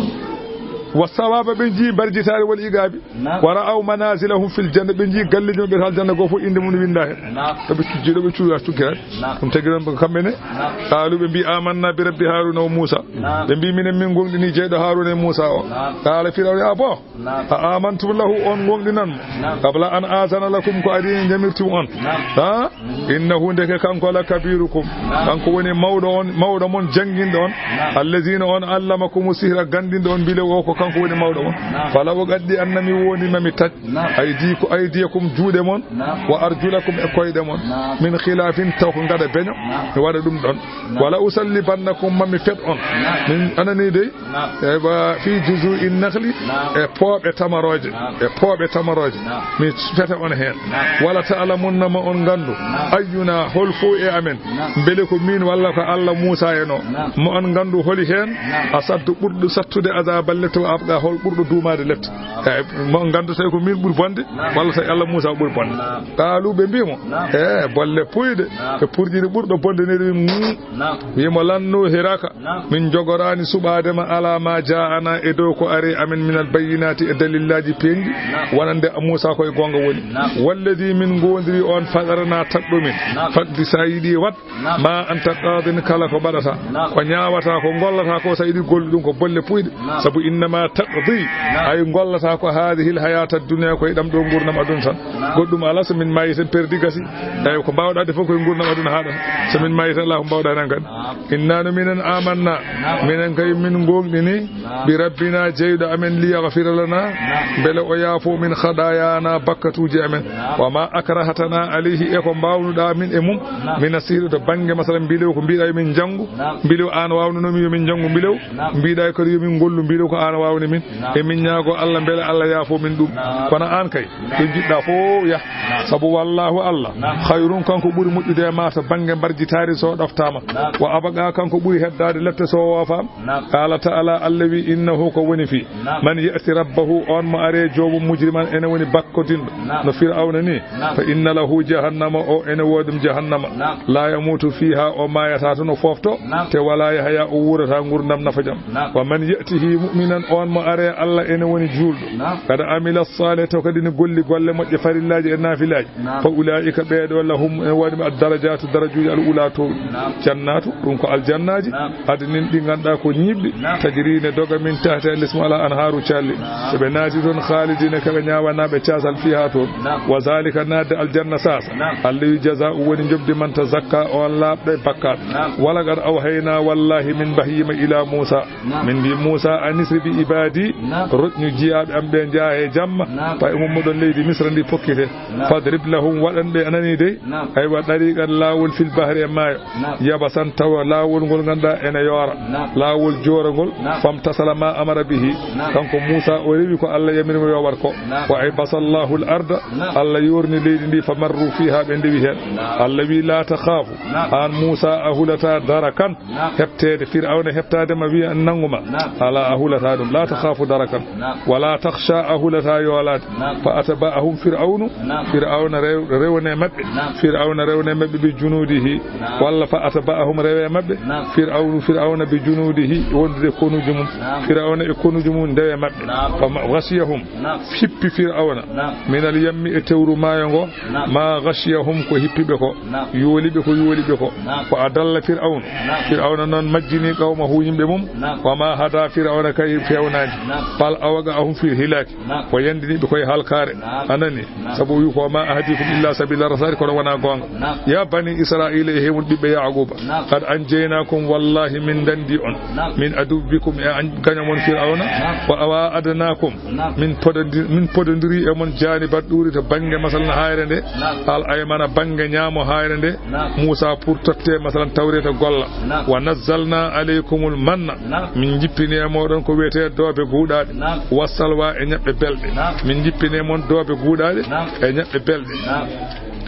Wa sawaba, ɓe njii mbarjitaare, wal iqabi. Naam. Wa ra'aw manazilahum fil janna, ɓe njii galleeji maɓɓe to aljanna, goo fof innde mum winda heen. Naam. To ɓe cujji ɗo, ɓe cuura cugge tan. Naam. Ɗum tagi noon ko kamɓe ne. Naam. Qaalu, ɓe mbii, amanna bi rabbi Haaruna wa Muusa. Naam. Ɓe mbii, minen min ngoongɗinii jeyɗo Haaruna e Muusa o. Naam. Qaala Firawna, a bon? Naam. A amantum lahu, on ngoongɗinan mo? Naam. Qabla an azana lakum, ko adii en jamirti mo on. Naam. Ha? Mhm. Innahu, ndeke kanko, la kabirukum. Naam. Kanko woni mawɗo on, mawɗo mon jannginɗo on. Naam. Allazina, on allamakumu sihra, ganndinɗo on mbilew o, ko kanko woni mawɗo mon. Naam. Fala uqaddi anna, mi wondi ma mi taƴ. Naam. Aydi ko, aydiyakum, juuɗe mon. Naam. Wa arjulakum, e koyɗe mon. Naam. Min khilafin, taw ko ngaɗa beño. Naam. Mi waɗa ɗum ɗon. Naam. Wala usallibannakum, ma mi fet on. Naam. Min anani dey. Naam. Ewa, fi juzu'in nakhli, naam, e pooɓe tamarooje, naam, e pooɓe tamarooje. Naam. Mi feta on heen. Naam. Wala ta'lamunna, ma on nganndu. Naam. Ayyuna, hol fof e amen. Naam. Mbele ko min walla ko Allah Muusa en o. Naam. Ma on nganndu holi heen. Naam. Asaddu, ɓurɗo sattude, azaban, lepte, wa abqa, hol ɓurɗo duumaade lepte. Naam. Eyi, ma on nganndu tawi ko min ɓuri bonde, naam, walla tawi Allah Muusa ɓuri bonde. Naam. Qaalu, ɓe mbii mo, naam, e bolle puyɗe, naam, e purƴiri ɓurɗo bonde ne ɗum. Naam. Wii mo, lan nu'thiraka, naam, min njogoraani suɓaade ma ala ma ja'ana, e dow ko ari amen, minal bayyinati, e dalillaaji peeñɗi, naam, wonande Muusa ko e goonga woni. Naam. Walladi, min ngoondiri on, fatarana, tagɗo min. Naam. Faqdi, sa yiɗi waɗ, naam, ma anta qadin, kala ko mbaɗata, naam, ko ñaawata, ko ngollata ko, sa yiɗi gollude ɗum ko bolle puyɗe. Naam. Sabu innama taqdi, naam, ay ngollata ko hadihil hayata dunya, ko e ɗam ɗo nguurndam aduna tan. Naam. Goɗɗum alaa, so min maayi tan perdi gasi. Eyi, ko mbaawɗaa de fof ko e nguurndam aduna haaɗa. So min maayi tan alaa ko mbaawɗaa heen kadi. Naam. Inna no minen amanna, naam, minen kay min ngoongɗini, naam, bi rabbina, jeyɗo amen, li yaghfira lana, naam, mbele o yaafo min khadayana, bakkatuuji amen. Naam. Wa ma akrahtana alayhi, e ko mbaawnuɗaa min e mum, naam, mina sihri, to bannge masalan mbilew, ko mbiɗa yo min njanngu, naam, mbilew aan waawnunoo min yo min njanngu mbilew, naam, mbiɗa kadi yo min ngollu mbilew, ko aan waawni min. Naam. E min ñaago Allah mbele Allah yaafo min ɗum. Naam. Kono aan kay, ɗo njiɗɗaa fof yah. Naam. Sabu wallahu Allah, naam, khayrun, kanko ɓuri moƴƴude e ma to bannge mbarjitaari so ɗoftaama. Naam. Wa abqa, kanko ɓuri heddaade lepte so woofaama. Naam. Qala ta'ala, Allah wi, innahu, ko woni fii. Naam. Man ya'ti rabbahu, on mo are joomum, mujriman, ene woni bakkodinɗo. Naam. No Fir'awna ni. Naam. Fa inna lahu jahannama, o ene woodi ɗum jahannama. Naam. La yamutu fiha, o maayata toon o foofto. Naam. Te wala yahya, o wuurata nguurndam nafa jam. Naam. Wa man ya'tihi mu'minan, on mo are Allah ene woni juulɗo. Naam. Qad amila salih, to kadi ne golli golle moƴƴe farillaaji e naafilaaji. Naam. Fa ulaa'ika, ɓeeɗo, lahum, ene woodi ɓe, ad-darajaatu, darajuuji, al-ula, toowɗi. Naam. Jannaatu, ɗum ko aljannaaji. Naam. Adnin, ɗi ngannduɗaa ko ñiiɓɗi. Naam. Tajri, ne doga, min tahtiha, les mum, al-anhaaru, calli. Naam. Ɓe naati toon, khalidina, kaɓe ñaawanaaɓe caasal, fiha, toon. Naam. Wa zalika, naatde aljanna saasa. Naam. Allah wi, jazaa'u, woni njoɓdi, man tazakka, on laaɓɗo e bakkaat. Naam. Wa laqad awhayna, wallahi min wahyima, ila Muusa. Naam. Min mbi Muusa, an isri bi ibadi, naam, roƴñu jiyaaɓe am ɓe, njaha e jamma, naam, pay ummoɗon leydi Misra ndi, pokkite. Naam. Fadrib lahum, waɗan ɓe, a nanii dey? Naam. Aywa, tariqan, laawol, fil bahri, e maayo. Naam. Yabasan, tawa laawol ngol ngannduɗaa ene yoora. Naam. Laawol joorangol, Naam. Famtasala ma amara bihi. Naam. Kanko Muusa o rewi ko Allah yamiri mo yo waɗ ko. Naam. Wa abasa Allahu al-arda. Naam. Allah yoorni leydi ndi, fa marru fiha, ɓe ndewi heen. Naam. Allah wi, la takhaafu. Naam. Aan Muusa a hulataa darakan. Naam. Heɓteede, Firawna heɓtaade ma wiya nanngu ma. Naam. Alaa, a hulataa ɗum. La takhaafu darakan. Naam. Wala takhsha, a hulataa yoolaade. Naam. Fa atba'ahum Firawnu. Naam. Firawna rew-, rewne maɓɓe. Naam. Firawna rewne maɓɓe bi junuudihi. Naam. Walla fa atba'ahum rewe maɓɓe. Naam. Firawnu, Firawna bi junuudihi, wondude konuuji mum. Naam. Firawna e konuuji mum ndewe maɓɓe. Naam. Fa ma-, ghashiyahum. Naam. Hippi Firawna. Naam. Minal yammi e tewru maayo ngo. Naam. Ma ghashiyahum ko hippi ɓe ko. Naam. Yooli ɓe ko yooli ɓe ko. Naam. Wa adalla Firawnu. Naam. Firawna noon majjini qawmahu yimɓe mum. Naam. Wa ma hada Firawna kay fewnaani. Naam. Bal awqa'ahum fil hilaki. Naam. O yandini ɓe koye halkaare. Naam. A nani? Naam. Sabu o wi ko ma ahdikum illa sabila rasadi, kono wona goonga. Naam. Ya bani Israila e hewun ɓiɓɓe Yaquba. Naam. Qad anjaynakum, wallahi min dandi on. Naam. Min aduwwikum e an-, gaño mon Firawna. Naam. Wa wa'adnakum. Naam. Min pododi-, min podondiri e mon janibat ɗuri to bannge masalan hayre nde. Naam. Al aymana bannge ñaamo hayre nde. Naam. Muusa pour totte masalan tawreta golla. Naam. Wa nazzalna alaykumul manna. Naam. Min jippini e moɗon ko wiyetee doobe guuɗaaɗe. Naam. Wassalwa e ñaɓɓe belɗe. Naam. Min jippini e mon doobe guuɗaaɗe. Naam. E ñaɓɓe belɗe. Naam.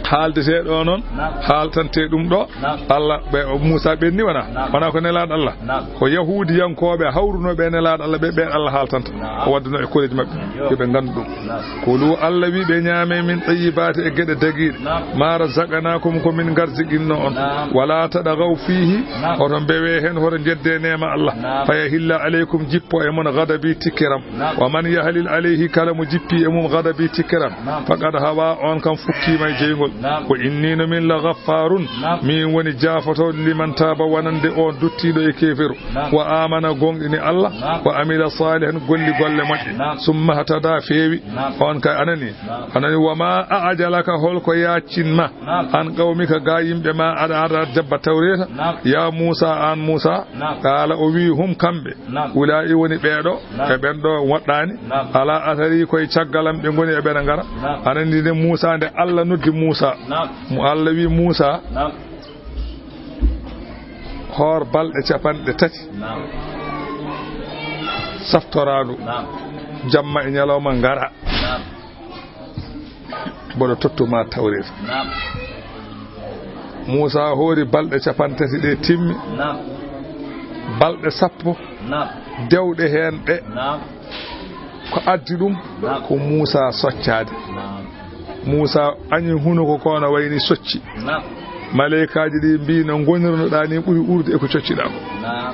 Haaldetee ɗo noon. Naam. Haaltante ɗum ɗo. Naam. Allah ɓe, Muusa ɓenni wona. Naam. Wona ko nelaaɗo Allah. Naam. Ko Yahuudiyankooɓe hawrunooɓe e nelaaɗo Allah ɓe, ɓe Allah haaltanta. Naam. O wadduno e koreeji maɓɓe. Yo. Yo ɓe nganndu ɗum. Naam. Kulu, Allah wi ɓe, ñaame min tayyibaati e geɗe dagiiɗe. Naam. Ma razaqnakum, ko min ngarziqinno on. Naam. Wala tadagaw fiihi. Naam. Hoto mbewe heen, hoto njedde neema Allah. Naam. Fa yahilla alaykum, jippo e mon, gadabi, tikkiram. Naam. Wa man yahlil alayhi, kala mo jippi e mum, gadabi, tikkiram. Naam. Faqad hawa, on kam fukkiima e jeyngol. Naam. Wa inni, no min, la gaffaarun, naam, min woni jaafotooɗo, liman taaba, wonande on duttiiɗo e keeferu. Naam. Wa amana, gonɗini Allah. Naam. Wa amila salihan, golli golle moƴƴe. Naam. Summa htada, feewi. Naam. On kay a nani. Naam. A nani, wa ma a'jalaka, holko yaaccinma. Naam. An qawmika, ga yimɓe ma, aɗa, aɗa jabba tawreta. Naam. Ya Muusa, an Muusa. Naam. Qaala, o wi, hum, kamɓe. Naam. Ulaa'i woni ɓeeɗo, naam, e ɓen ɗo woɗɗaani. Naam. Ala athari, koye caggal am ɓe ngoni, e ɓe na ngara. Naam. A nani nde Muusa, nde Allah noddi Muusa. Naam. Mo Allah wi Muusa, naam, hoor balɗe capanɗe tati. Naam. Saftoraandu. Naam. Jamma e ñalawma ngara. Naam. Mboɗo tottuma tawreeta. Naam. Muusa hoori balɗe capanɗe tati ɗe timmi. Naam. Balɗe sappo. Naam. Dewɗe heen ɗe. Naam. Ko addi ɗum? Naam. Ko Muusa soccaade. Naam. Muusa añi hunuko ko no wayni socci. Naam. Maleykaaji ɗi mbi no ngonirnoɗaa ni ɓuri urde e ko cocciɗaa ko. Naam.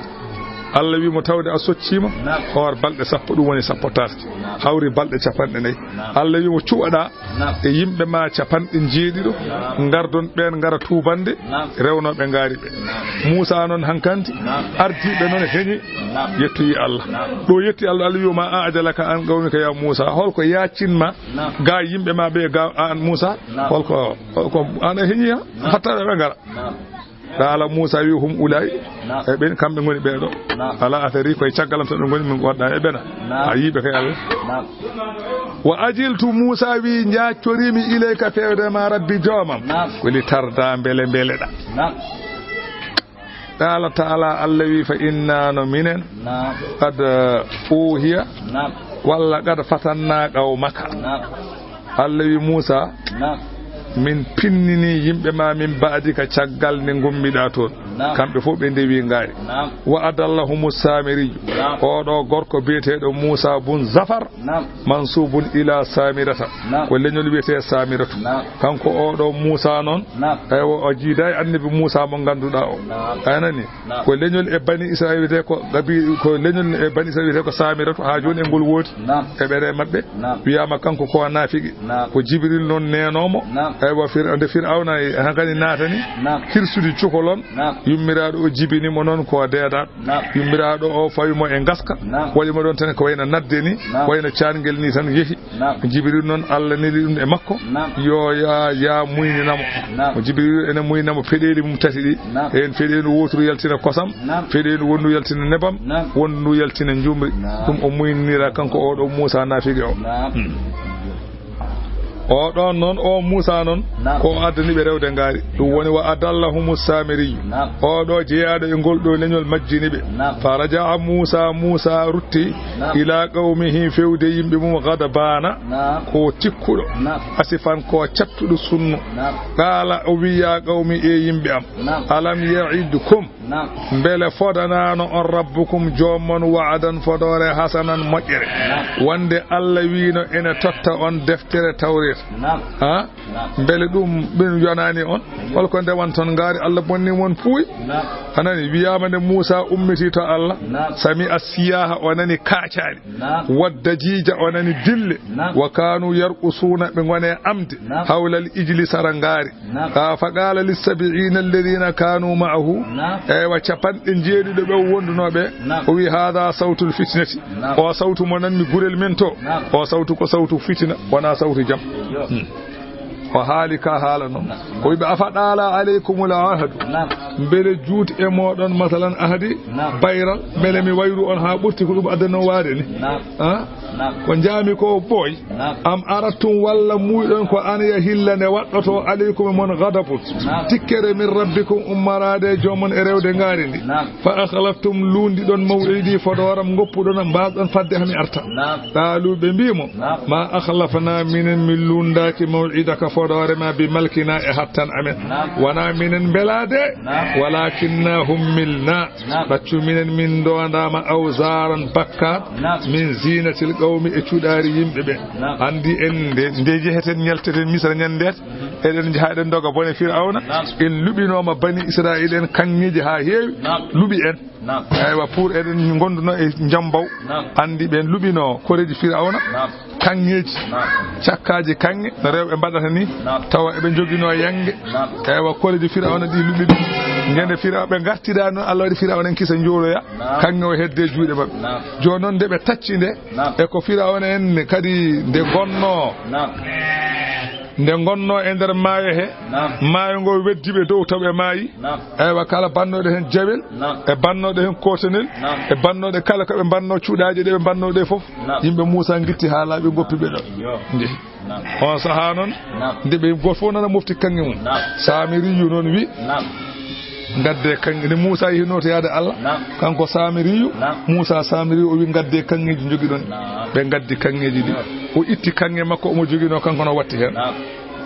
Allah wi mo tawde a socciima, naam, hoor balɗe sappo, ɗum woni sappo tati. Naam. Hawri balɗe capanɗe nayi. Naam. Allah wi mo cuɓaɗaa, naam, e yimɓe ma capanɗe jeeɗiɗo, naam, ngardon ɓeen ngara tuubande, naam, rewnooɓe ngaari ɓe. Naam. Muusa noon hankanti, naam, ardiiɓe noon heñi, naam, yettoyi Allah. Naam. Ɗo yetti Allah, Allah wi ma a ajalaka an qawmika ya Muusa, holko yaacinma, naam, ga yimɓe ma ɓe ga an Muusa, naam, holko, holko an a heñi ha? Naam. Hatta ɓe ngara. Naam. Qaala Muusa wi hum ulaa'i, naam, e ɓen kamɓe ngoni ɓeeɗo. Naam. Ala athari, koye caggal am to ɓe ngoni min woɗɗa e ɓena. Naam. A yiiɓe kay Allah. Naam. Wa ajiltu, Muusa wi, njaaccoriimi ilayka fewde ma Rabbi joomam. Naam. Ko li tarda mbele mbeleɗa. Naam. Qaala ta'ala, Allah wi fa inna no minen. Naam. Qad, uh, uhiya. Naam. Walla qad fatanna qawmaka. Naam. Allah wi Muusa, naam, min pinnini yimɓe ma min ba'dika caggal nde ngummiɗa toon. Naam. Kamɓe fof ɓe ndewi ngaari. Naam. Wa adallahumu Saamiriyu. Naam. Oɗo gorko biyeteeɗo Muusa bun Zafar, naam, mansubun ila Saamirata. Naam. Ko leñol wiyetee Saamiratu. Naam. Kanko oɗo Muusa noon, naam, eywa, o jiida e annabi Muusa mo ngannduɗaa o. Naam. A nani? Naam. Ko leñol e Bani Israil wiyetee ko gabi-, ko leñol e Bani Israil wiyetee ko Saamiratu, haa jooni e ngol woodi. Naam. E ɓere maɓɓe. Naam. Wiyaama kanko ko naafiqi. Naam. Ko Jibril noon neenoomo. Naam. Eywa, Fir-, nde Firawna e hankadi naatani. Naam. Hirsude cukalon. Naam. Yummiraaɗo o jibini mo noon ko deedaɗo. Naam. Yummiraaɗo o fawi mo e ngaska. Naam. Waɗi mo ɗoon tan ko wayno nadde ni. Naam. Wayno caangel ni tan yehi. Naam. Jibril noon, Allah neli ɗum e makko. Naam. Yo ya, ya muynina mo. Naam. Jibril ene muynina mo peɗeeli mum tati ɗi. Naam. Heen peɗeeli wootoru yaltina kosam. Naam. Peɗeeli wonndu yaltina nebam. Naam. Wonndu yaltina njumri. Naam. Ɗum o muynira kanko oɗo Muusa naafiqi o. Naam. Hmm. O ɗon noon, o Muusa noon, Naam. ko o addani ɓe rewde ngaari. Ɗum woni wa adallahumu Saamiriyu. Naam. O ɗo jeyaaɗo e ngol ɗo leñol majjini ɓe. Naam. Fa raja'a Muusa, Muusa rutti, Naam. ila qawmihi, fewde yimɓe mum, ghadbaana, Naam. ko tikkuɗo, Naam. asifan, ko cattuɗo sunnu. Naam. Qaala, o wi, ya qawmi, e yimɓe am, Naam. alam ya'idkum, Naam. mbele fodanaano on rabbukum, joom mon, wa'adan, fodoore, hasanan, moƴƴere. Naam. Wonde Allah wiino ene totta on deftere Tawreeta. Naam. Ha? Naam. Mbele ɗum ɓen yonaani on? Hol ko ndewan ton ngaari Allah bonni mon puuy? Naam. A nani, wiyaama nde Muusa ummiti to Allah, Naam. sami'a siyaha, o nani kaacaali. Naam. Wadda jiija, o nani dille. Naam. Wa kaanu yarqusuuna, ɓe ngone amde. Naam. Hawlal ijli, sara ngaari. Naam. Ah, fa qaala lissabi'iina alladhiina kaanu ma'ahu. Naam. Eywa, capanɗe njeeɗiɗo ɓe o wondunoo ɓe. Naam. O wi, haadha sawtul fitnati. Naam. O sawtu mo nanmi gurel men to. Naam. O sawtu ko sawtu fitina, wonaa sawtu jam. Yo. Hmm. O haali ka haala noon. Naam. O wi ɓe, afa ɗaala aleykumul ahdu. Naam. Mbele juut e mooɗon, masalan, ahdi, Naam. bayral, mbele mi wayru on haa ɓurti ko ɗum addanoo waade ni? Naam. Ah? Naam. Ko njaami ko ɓooy. Naam. Am arattum, walla muuyɗon ko an yahilla nde waɗɗoto aleykum e mon gadabun. Naam. Tikkere min rabbikum ummaraade e joomon e rewde ngaari ndi. Naam. Fa akhlaftum, luundiɗon maw'idi, fodooram ngoppuɗon am, mbaasɗon fadde hami arta. Naam. Qaalu, ɓe mbii mo, Naam. ma akhlafna, minen min luundaaki maw'idaka, fodoore ma, bi malkina e hattan amen. Naam. Wonaa minen mbelaade, Naam. walakinna hummilna. Naam. Ɓaccu minen min ndoondaama awzaaran bakkaat Naam. min ziinatil qawmi e cuɗaari yimɓe ɓe. Naam. Anndi en nde, nde njeheten ñalteten Misra ñanndeet, eɗen njaha eɗen ndoga bone Firawna. Naam. En luɓinooma bani Israa'iila en kaŋŋeeji haa heewi, Naam. luɓi en. Naam. Aywa, pour eɗen ngonduno e njambaw. Naam. Anndi ɓen luɓino koreeji Firawna. Naam. Kaŋŋeeji, Naam. cakkaaji kaŋŋe, no rewɓe mbaɗata ni, Naam. tawa eɓe njoginoo yaŋnge. Naam. Eywa, koreeji Firawna ɗi luɓi ɗum. Ngende Firaw-, ɓe ngartidaa noon, Allah waɗi Firawna en kisa njooloya, Naam. kaŋŋe o hedde juuɗe maɓɓe. Naam. Jooni noon nde ɓe tacci nde, Naam. e ko Firawna en kadi nde ngonnoo, Naam. nde ngonnoo e nder maayo he, Naam. maayo ngo weddi ɓe dow, taw ɓe maayi. Naam. Eywa, kala bannooɗo heen jawel, Naam. e bannooɗo heen kootonel, Naam. e bannooɗo kala ko ɓe mbannoo cuuɗaaje ɗe ɓe mbannoo ɗe fof, Naam. yimɓe Muusa ngitti haa laaɓi, ngoppi ɓe ɗo. Yo. Njehi. Naam. On sahaa noon, Naam. nde ɓe gooto fof nana mofti kaŋŋe mum. Naam. Saamiriyu noon wi, Naam. ngadde kaŋŋe. Nde Muusa yehinoo to yaade Allah, Naam. kanko Saamiriyu, Naam. Muusa Saamiriyu o wi, ngadde kaŋŋeeji njogiɗon. Naam. Ɓe ngaddi kaŋŋeeji ɗi. Naam. O itti kaŋŋe makko omo joginoo, kanko no watti heen. Naam.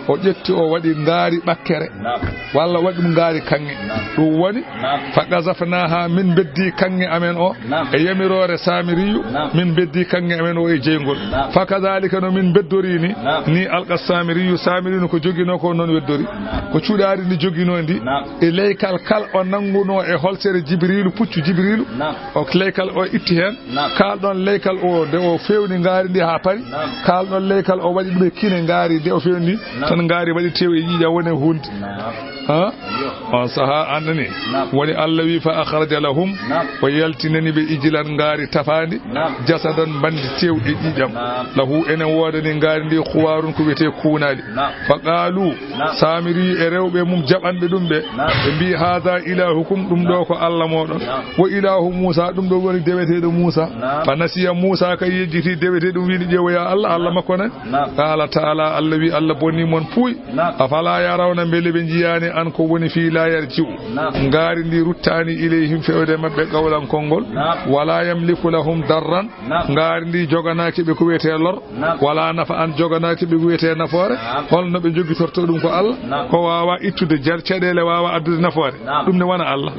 O ƴetti, o waɗi ngaari ɓakkere, Naam. walla waɗi ɗum ngaari kaŋŋe. Naam. Ɗum woni, Naam. fa qazafnaha, min beddi kaŋŋe amen o Naam. e yamiroore Saamiriyu, Naam. min beddi kaŋŋe amen o e jeyngol. Naam. Fa kadhalika, no min beddori ni, Naam. ni alqa Saamiriyu, Saamiriyu no ko joginoo ko noon weddori. Naam. Ko cuɗaari ndi joginoo ndi, Naam. e leykal kal o nanngunoo e holtere Jibriilu, puccu Jibriilu, Naam. o leykal o itti heen. Naam. Kaalɗon leykal o, nde o feewni ngaari ndi haa pari. Naam. Kaalɗon leykal o waɗi ɗum e kine ngaari, nde o feewni ndi, Naam. tan ngaari waɗi tew e ƴiiƴam, woni e huunde. Naam. Ha? Yo. On sahaa annani. Naam. Woni Allah wi, fa akhraja lahum, Naam. o yaltinani ɓe ijlan ngaari tafaandi, Naam. jasadan mbandi tew e ƴiiƴam. Naam. Lahu ene woodani ngaari ndi khuwarun ko wiyetee kuunaali. Naam. Fa qaalu, Naam. Saamiri e rewɓe mum jaɓanɓe ɗum ɓe, Naam. ɓe mbii, haadha ilaahukum, ɗum ɗo ko Allah mooɗon. Naam. Wa ilaahu Muusa, ɗum ɗo woni deweteeɗo Muusa. Naam. Fa nasiya Muusa, ka yejjiti deweteeɗo ɗum, wiini ƴeewoya Allah, Allah makko nan. Naam. Qaala taala, Allah wi, Allah bonni mon puuy. Naam. Afala yarawna, mbele ɓe njiyaani an ko woni fii laa yarji'u. Naam. Ngaari ndi ruttaani ilayhim fewde maɓɓe qawlan konngol. Naam. Wala yamliku lahum darran. Naam. Ngaari ndi joganaaki ɓe ko wiyetee lor. Naam. Wala nafa'an, joganaaki ɓe ko wiyetee nafoore. Naam. Holno ɓe jogitorto ɗum ko Allah? Naam. Ko waawa ittude jar-, caɗeele, waawa addude nafoore. Naam. Ɗum ne wona Allah.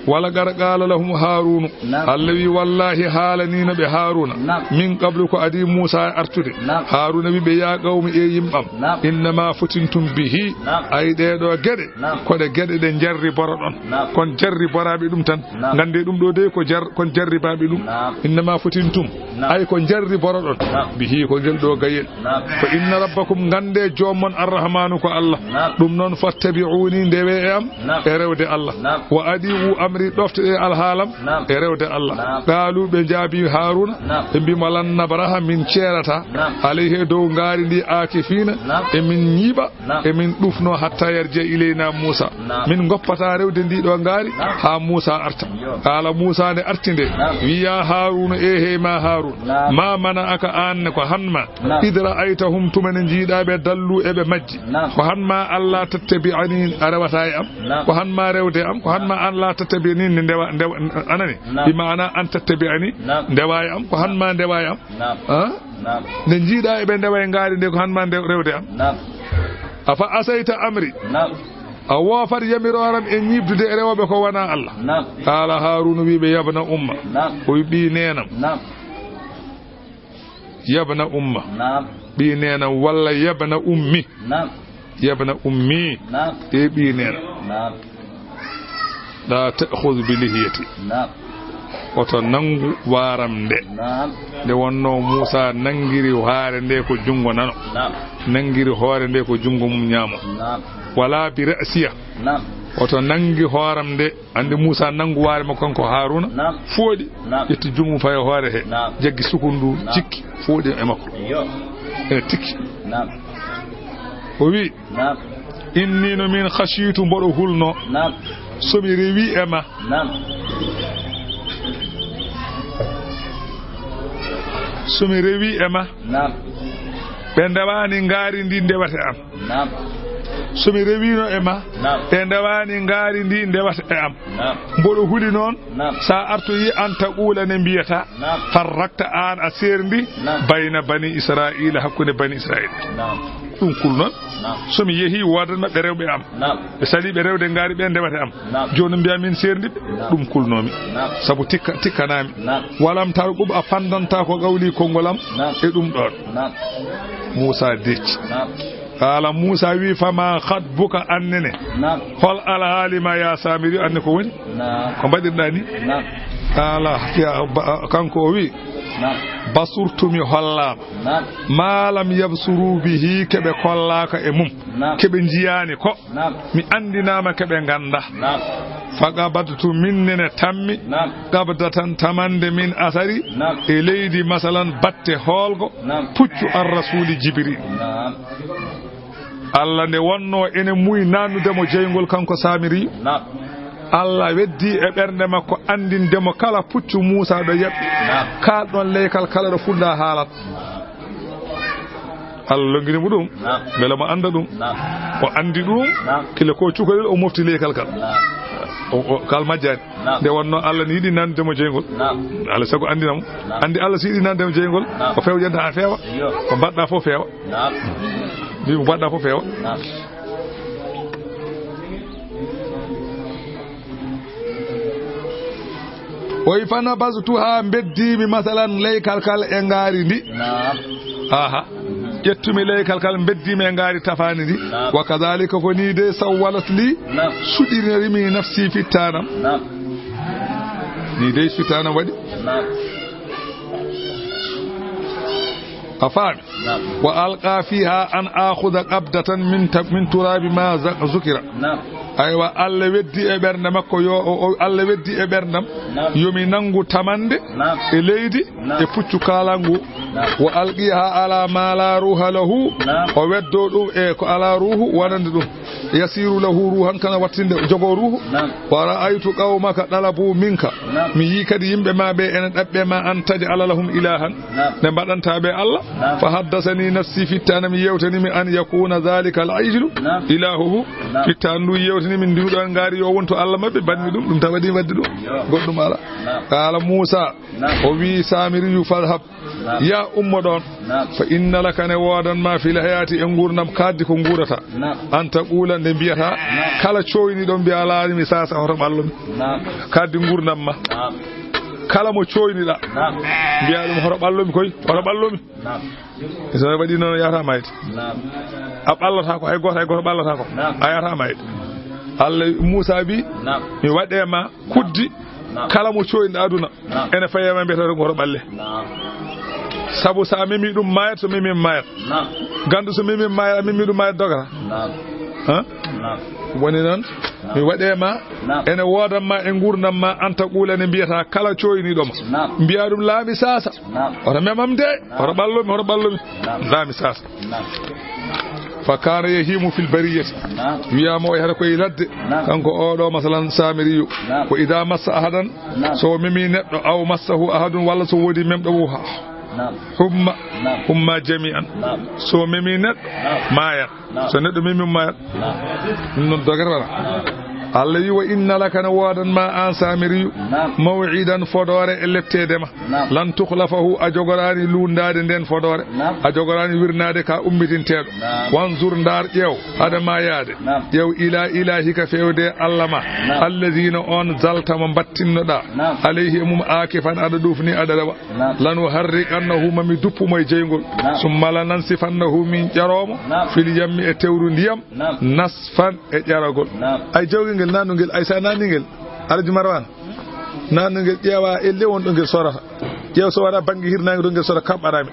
Wala qad qaala lahum Haaruunu. Naam. Allah wi, wallahi haalaniino ɓe Haaruuna. Naam. Min qablu, ko adii Muusa e artude. Naam. Haaruuna wi ɓe, ya qawmi, e yimɓam. Naam. Innama futintum bihi. Naam. Ay, ɗee ɗoo geɗe. Naam. Ko ɗe geɗe ɗe jarriboroɗon. Naam. Kon jarriboraaɓe ɗum tan. Naam. Ngannde ɗum ɗo dey ko jar-, kon jarribaaɓe ɗum. Naam. Innama futintum. Naam. Ay ko jarriboroɗon. Naam. Bihi, ko ngel ɗo gayel. Naam. Fa inna rabbakum, ngannde joom mon Arrahmaanu ko Allah. Naam. Ɗum noon fattabi'uuni, ndewe e am. Naam. E rewde Allah. Naam. Wa adi'u am Ɗofte ɗe alhaalam. Naam. E rewde Allah. Naam. Qaalu, ɓe njaabi Haaruuna. Naam. Ɓe mbi mo, "Lan nabraha, min ceerata. Naam. Alayhi, dow ngaari ndi, aakifiina. Naam. E min ñiiɓa, naam, e min ɗufno, hatta yarji'a ilayna Muusa. Naam. Min ngoppata rewde ndi ɗo ngaari, naam, haa Muusa arta." Yo. Qaala Muusa nde arti nde, naam, wi, "Ya Haaruuna, e hey ma Haaruuna. Naam. Ma mana'aka, aan ne, ko han ma. Naam. Id ra'aytahum, tuma ne njiiɗa ɓe, dallu, eɓe majji. Naam. Ko han ma, alla tattabi'ani, a rewata e am. Naam. Ko han ma rewde am, ko han ma an la tattabi'ani, nde ndewa, ndewa, anani? Naam. Bi maana an tattabi'ani, naam, ndewa e am, ko han ma ndewa e am. Naam. Ha? Naam. Nde njiiɗa eɓe ndewa e ngaari nde, ko han ma nde-, rewde am. Naam. Afa asayta amri. Naam. A woofat yamirooram e ñiiɓdude e rewooɓe ko wonaa Allah. Naam. Qaala Haaruuna wi ɓe, "Yabna umma." Naam. O wi ɓii neenam. Naam. Yabna umma. Naam. Ɓii neenam walla yabna ummi. Naam. Yabna ummi. Naam. E ɓii neenam. Naam. La ta'khudh bi lihiyati. Naam. Oto nanngu waaram nde. Naam. Nde wonnoo Muusa nanngiri hoore nde ko junngo nano. Naam. Nanngiri hoore nde ko junngo mum ñaamo. Naam. Wala bi ra'siya. Naam. Oto nanngi hooram nde. Anndi Muusa nanngu waare makko kanko Haaruuna. Naam. Fooɗi. Naam. Ƴetti junngo mum fawi e hoore he. Naam. Jaggi sukundu. Naam. Jikki. Fooɗi e makko. Yo. E tikki. Naam. O wi, naam. Inni no min khashitu, mboɗo hulno. Naam. So mi rewi e ma. Naam. So mi rewi e ma. Naam. Ɓe ndewani ngaari ndi ndewata e am. Naam. So mi rewino e ma. Naam. Ɓe ndewani ngaari ndi ndewata e am. Naam. Mboɗo huli noon. Naam. Sa artoyi an taqula ne mbiyata. Naam. Farrakta, an a serndi. Naam. Bayna bani Israila, hakkunde bani Israila. Naam. Ɗum kulnon. Naam. So mi yehi, wodat maɓɓe rewɓe am. Naam. Ɓe sali ɓe rewde ngaari ɓe ndewata am. Naam. Jooni mbiya min serndi ɓe. Naam. Ɗum kulnomi. Naam. Sabu tikka, tikkanami. Naam. Walam tarqub, a fandanta ko qawli konngol am. Naam. E ɗum ɗon. Naam. Muusa decci. Naam. Qaala Muusa wi, "Fama khatbuka, an nene? Naam. Hol alhaali ma ya Saamiri, an ne ko woni? Naam. Ko mbaɗirɗa ni?" Naam. Qaala, ya, ba-, kanko o wi, naam, "Basurtu, mi hollaama. Naam. Ma lam yabsuru bihi, keɓe kollaaka e mum. Naam. Keɓe njiyaani ko. Naam. Mi anndinaama keɓe ngannda." Naam. Faqabadtu, min nene tammi. Naam. Qabdatan, tamande min asari. Naam. E leydi, masalan, batte hoolgo. Naam. Puccu ar-rasuuli Jibril. Naam. Allah nde wonno ene muuyi nannude mo jeyngol kanko Saamiri. Naam. Allah weddi e ɓernde makko anndinde mo kala puccu Muusa ɗo yaɓɓi. Naam. Kal ɗon leykal kala ɗo fuɗɗa haalat. Allah longini mo ɗum. Naam. Mbele mo annda ɗum. Naam. O anndi ɗum. Naam. Kila ko cukalel o mofti leykal kal. Naam. O, o, kal majjani. Naam. Nde wonno Allah ne yiɗi nannude mo jeyngol. Naam. Allah sago anndina mo. Naam. Anndi Allah si yiɗi nannude mo jeyngol, naam, o fewjanta haa feewa. Iyo. Ko mbaɗɗa fof feewa. Naam. Mbi mo mbaɗɗa fof feewa. Naam. O wi, "Fanabastuha, mbeddimi masalan leykal kal e ngaari ndi." Naam. Aha. Ƴettumi leykal kal, mbeddimi e ngaari tafaani ndi. Naam. "Wa kadhalika, ko ni de, sawwalat li, naam, suɗirinirimi nafsi, fittanam." Naam. Ni de fittanam waɗi. Naam. A faami? Naam. "Wa alqa fiha an akhuda qabdatan min ta-, min turabi ma za-, zukira." Naam. Aywa, Allah weddi e ɓernde makko, yo o, o, Allah weddi e ɓerndam, naam, yo mi nanngu tamande, naam, e leydi, naam, e puccu kaalangu. Naam. "Wa alqiha ala ma la ruha lahu." Naam. O weddo ɗum e ko ala ruhu wonande ɗum. "Yasiru lahu ruhan", kana wattinde jogo ruhu. Naam. "Wa ra'aytu qawmaka dalabu minka." Naam. Mi yi kadi yimɓe ma ɓe ene ɗaɓɓe ma an taj'ala lahum ilahan. Naam. Nde mbaɗanta ɓe Allah. Naam. "Fa haddasani nafsi", fittanam yewtanimi, "an yakuna dhalika al-ijlu, naam, ilahuhu." Naam. Fittan ndu yewtanimi, ndu ɗon ngaari yo wontu Allah maɓɓe, mbaɗmi ɗum, ɗum tawa ɗi wadde ɗum. Yo. Goɗɗum ala. Naam. Qala Musa, naam, o wi Samiriyu, "Fadhhab." Naam. Ya ummo ɗon. Naam. "Fa inna laka", ne woodan ma, "fil hayati", e nguurndam, kaaddi ko nguurata. Naam. "An taqula", nde mbiyata, naam, kala coyniɗo mbiya, "Ala mi sasa, hoto ɓallo mi." Naam. Kaaddi nguurndam ma. Naam. Kala mo coyniɗa, naam, mbiya ɗum, "Hoto ɓallo mi koy, hoto ɓallo mi." Naam. So waɗi noon, yahata mayde. Naam. A ɓallata ko, hay gooto, hay gooto ɓallata ko. Naam. A yahata mayde. Allah, Musa wi, naam, mi waɗe ma kuddi, naam, kala mo coyniɗa aduna, naam, ene faye ma, mbiyata ɗum, "Hoto ɓalle." Naam. Sabu so a memi ɗum maayat, so memi maayat. Naam. Ganndo so memi maayat, a memi ɗum maayat dogata. Naam. Ha? Naam. Woni noon, naam, mi waɗe ma, naam, ene woodan ma e nguurndam ma, an ta ɓuula ne mbiyata kala cooyniiɗo ma. Naam. Mbiya ɗum laami saasa. Naam. Oto memam de, naam, oto ɓallu mi, oto ɓallu mi. Naam. Laami saasa. Naam. Fa kaana yahiimu fil bariyati. Naam. Wiyaama o yahata koye ladde. Naam. Kanko oɗo, masalan, Saamiriyu. Naam. Ko idaa massa ahadan, naam, so o memi neɗɗo, aw massahu ahadun, walla so woodi memɗo wo ha. Naam. Humma. Naam. Humma jami'an. Naam. So memi neɗɗo, naam, maayat. Naam. So neɗɗo memi, maayat. Naam. Ɗum noon dogata. Naam. Allah wi, "Wa inna laka, ne woodan ma an Saamiriyu, naam, maw'idan, fodoore e lepteede ma. Naam. Lan tukhlafahu, a jogoraani luundaade ndeen fodoore. Naam. A jogoraani wirnaade ka ummitinteeɗo. Naam. Wanzur, ndaar, ƴeew, hade ma yaade. Naam. Ƴeew ila ilahika, fewde Allah ma. Naam. Alladhina, on, zalta, mo mbattinnoɗaa. Naam. Alayhi, e mum, akifan, aɗa ɗufni, aɗa rewa. Naam. Lanuharriqannahu, ma mi duppu mo e jeyngol. Naam. Summa lanansifannahu, min ƴaroo mo. Naam. Fil yammi, e tewru ndiyam. Naam. Nasfan, e ƴaragol. Naam. Ay jawgel ngel, naanu ngel, ay sa naani ngel, Alhaji Marwan. Naanu ngel ƴeewa elle won ɗo ngel sorata. Ƴeew so wara bannge hirnaange ɗo ngel sora kaɓɓaraami.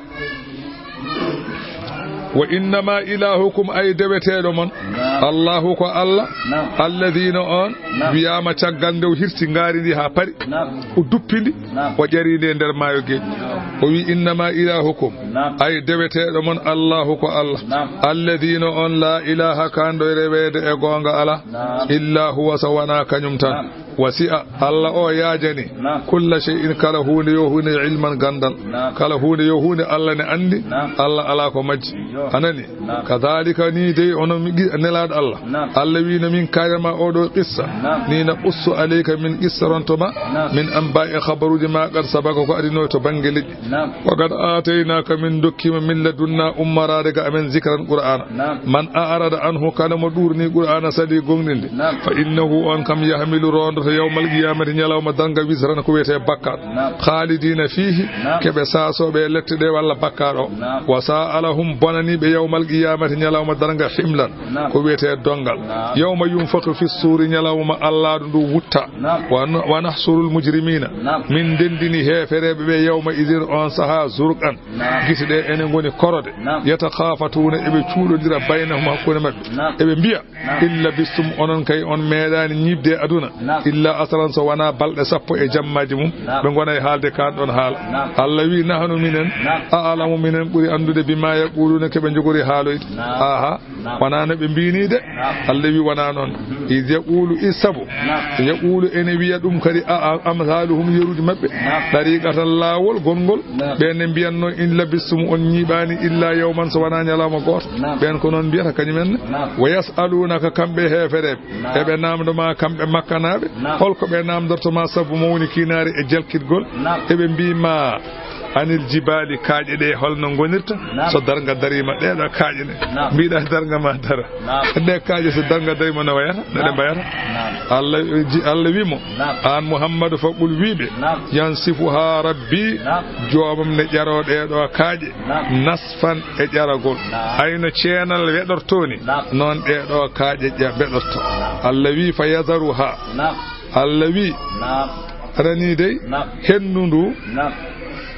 Wa innama ilahukum, ay deweteeɗo mon. Naam. Allahu ko Allah. Naam. Alladhina on. Naam. Wiyaama caggal nde o hirsi ngaari ndi haa pari. Naam. O duppi ndi. Naam. O ƴari ndi e nder maayo geej. Yo. O wi, "Innama ilahukum." Naam. Ay deweteeɗo mon Allahu ko Allah. Naam. Alladhina on, la ilaha, kanɗo e reweede e goonga ala. Naam. Illa huwa, so wonaa kañum tan. Naam. Wasi'a, Allah o yaajani. Naam. Kulla shay'in, kala huunde yo huunde, ilman, ganndal. Naam. Kala huunde yo huunde Allah ne anndi. Naam. Allah alaa ko majji. Yo. A nani? Naam. Kadhalika, ni dey onon mi gi-, nelaaɗo Allah. Naam. Allah wi, "No min kaayana ma oɗo qissa. Naam. Ni naqussu alayka, min qissoronto ma. Naam. Min anba'i, khabaruuji ma, qad sabaqa, ko adinoo to bannge leƴƴi." Naam. Wa qad aataynaka, min dokkima, min ladunna, ummoraade ga amen, zikran, Qur'aana. Naam. Man a'rada anhu, kala mo ɗuurni Qur'aana, sali goongɗinde. Naam. Fa innahu, on kam, yahmilu, roondoto, yawmal qiyamati, ñalawma darnga, wizran, ko wiyetee bakkaat. Naam. Khalidina fihi, naam, keɓe saasooɓe e lette ɗe walla bakkaat o. Naam. Wa sa'a lahum, bonani ɓe, yawmal qiyamati, ñalawma darnga, himlan, naam, ko wiyetee donngal. Naam. Yawma yunfakhu fi suuri, ñalawma Allaaɗo ndu wutta. Naam. Wa, wa nahshurul mujrimina. Naam. Min ndenndini heefereeɓe ɓe, yawma idin, on saha, zurqan. Naam. Gite ɗe ene ngoni korode. Naam. Yatakhafatuna, eɓe cuuɗondira, baynahum, hakkunde maɓɓe. Naam. Eɓe mbiya, naam, in labistum, onon kay on meeɗaani ñiiɓde e aduna. Naam. Illa asran, so wonaa balɗe sappo e jammaaji mum. Naam. Ɓe ngona e haalde kaan ɗon haala. Naam. Allah wi, nahnu minen, naam, a'lamu, minen ɓuri anndude, bima yaquluna, ko ɓe njogori haaloyde. Naam. Aha. Naam. Wonaa no ɓe mbini de. Naam. Allah wi wonaa noon. Mhm. Iz yaqulu, iz sabu. Naam. Yaqulu ene wiya ɗum kadi, a, a, amsaluhum, yeruuji maɓɓe. Naam. Tariqatan, laawol, gongol. Naam. Ɓen ne mbiyatno, in labistum, on ñiiɓaani, illa yawman, so wonaa ñalawma gooto. Naam. Ɓen ko noon mbiyata kañum en ne. Naam. Wa yas'alunaka, kamɓe heefereɓe. Naam. Eɓe naamndo ma kamɓe makkanaaɓe. Naam. Holko ɓe naamndorto ma sabu mawnikinaare e jalkitgol? Naam. Eɓe mbii ma, anil jibaali, kaaƴe ɗe holno ngonirta? Naam. So darnga dariima, ɗee ɗoo kaaƴe ɗe. Naam. Mbiɗa darnga ma dara. Naam. Ɗee kaaƴe so darnga dariima no wayata, no ɗe, naam, mbayata? Naam. Allah, ji-, Allah wi mo, naam, aan Muhammadu, faqul, wiiɓe, naam, yansifuha rabbi, naam, joomam ne ƴaroo ɗee ɗoo kaaƴe. Naam. Nasfan, e ƴaragol. Naam. Hayno ceenal weɗortoo ni, naam, noon ɗee ɗoo kaaƴe ƴa-, weɗorto. Naam. Allah wi, fa yadharuha. Naam. Allah wi, naam, aɗa ni dey, naam, henndu ndu, naam,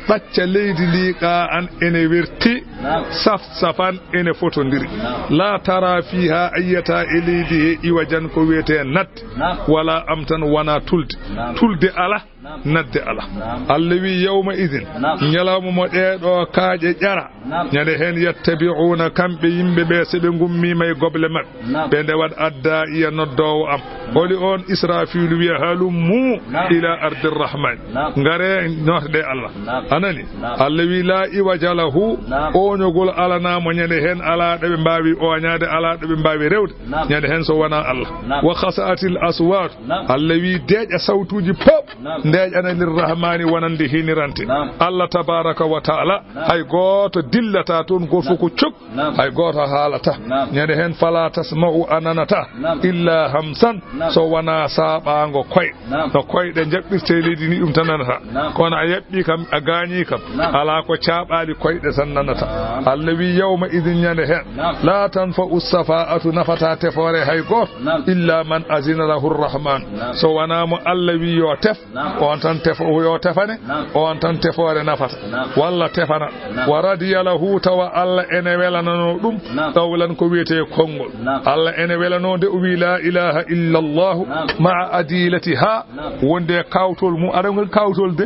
ɓacca leydi ndi qa'an, ene werti, naam, saf-safan, ene fotondiri. Naam. La tara fiha, a yiyataa e leydi he, iwajan, ko wiyetee natte, naam, wala amtan, wonaa tulde. Naam. Tulde alaa, naam, natte alaa. Naam. Allah wi, yawma idin, naam, ñalawma mo ɗee ɗoo kaaƴe ƴara, naam, ñande heen, yattabi'una, kamɓe yimɓe ɓe, so ɓe ngummiima e goble maɓɓe, naam, ɓe ndewat addaa'iya, noddoowo am. Naam. Holi on? Israfiilu wiya, halummu, naam, ila ardir rahmani. Naam. Ngare noote ɗe Allah. Naam. A nani? Naam. Allah wi, la iwaja lahu, naam, ooñogol alanaa mo ñande heen, alaa ɗo ɓe mbaawi ooñaade, alaa ɗo ɓe mbaawi rewde, naam, ñande heen so wonaa Allah. Naam. Wa khasa'atil aswat. Naam. Allah wi, deeƴa sawtuuji pop, naam, ndeeƴana lirrahmani wonande hinirante. Naam. Allah tabaraka wa taala, naam, hay gooto dillataa toon, gooto fof ko cog. Naam. Hay gooto haalataa. Naam. Ñande heen, fala tasma'u, a nanataa. Naam. Illa hamsan, Naam. So wonaa saaɓaango koy. Naam. No koyɗe njaɓɓirtee leydi ni, ɗum tan nanata. Naam. Kono a yaɓɓii kam, a gaañii kam. Naam. Alaa ko caaɓaali koyɗe tan nanata. Naam. Allah wi, "Yawma idin", ñande heen. Naam. "La tanfa'u shafa'atu", nafataa tefoore hay gooto. Naam. "Illa man azina lahu rahman." Naam. So wonaa mo Allah wi yo tef, Naam. On tan tefo, yo tefane, Naam. On tan tefoore nafata. Naam. Walla tefana. Naam. "Wa radiya lahu", tawa Allah ene welanano ɗum, Naam. Qawlan ko wiyetee konngol. Naam. Allah ene welanoo nde o wi, "La ilaha illa Allahu", Naam. "Ma'a adilatiha", Naam. Wonde kawtol mum, aɗa ngal kawtol de.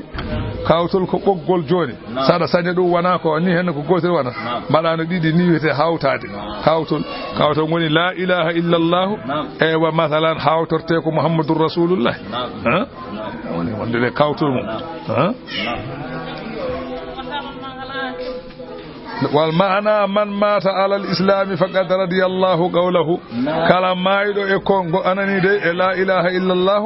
Kawtol ko ɓoggol jooni. Naam. Saɗa saña ɗum wona ko ni, heen ko gootel wona. Naam. Mbaɗaano ɗiɗi ni wiyetee hawtaade. Naam. Kawtol, kawtol woni "La ilaha illa Allahu". Naam. Ewa, masalan, hawtortee ko "Muhammadur Rasulullah". Naam. Hein? Woni wonde le kawtol mum. Hein? Wal maana, "Man mata alal islami faqad radiyallahu qawlahu." Kala maayɗo e konngol, anani de, e "La ilaha illallah",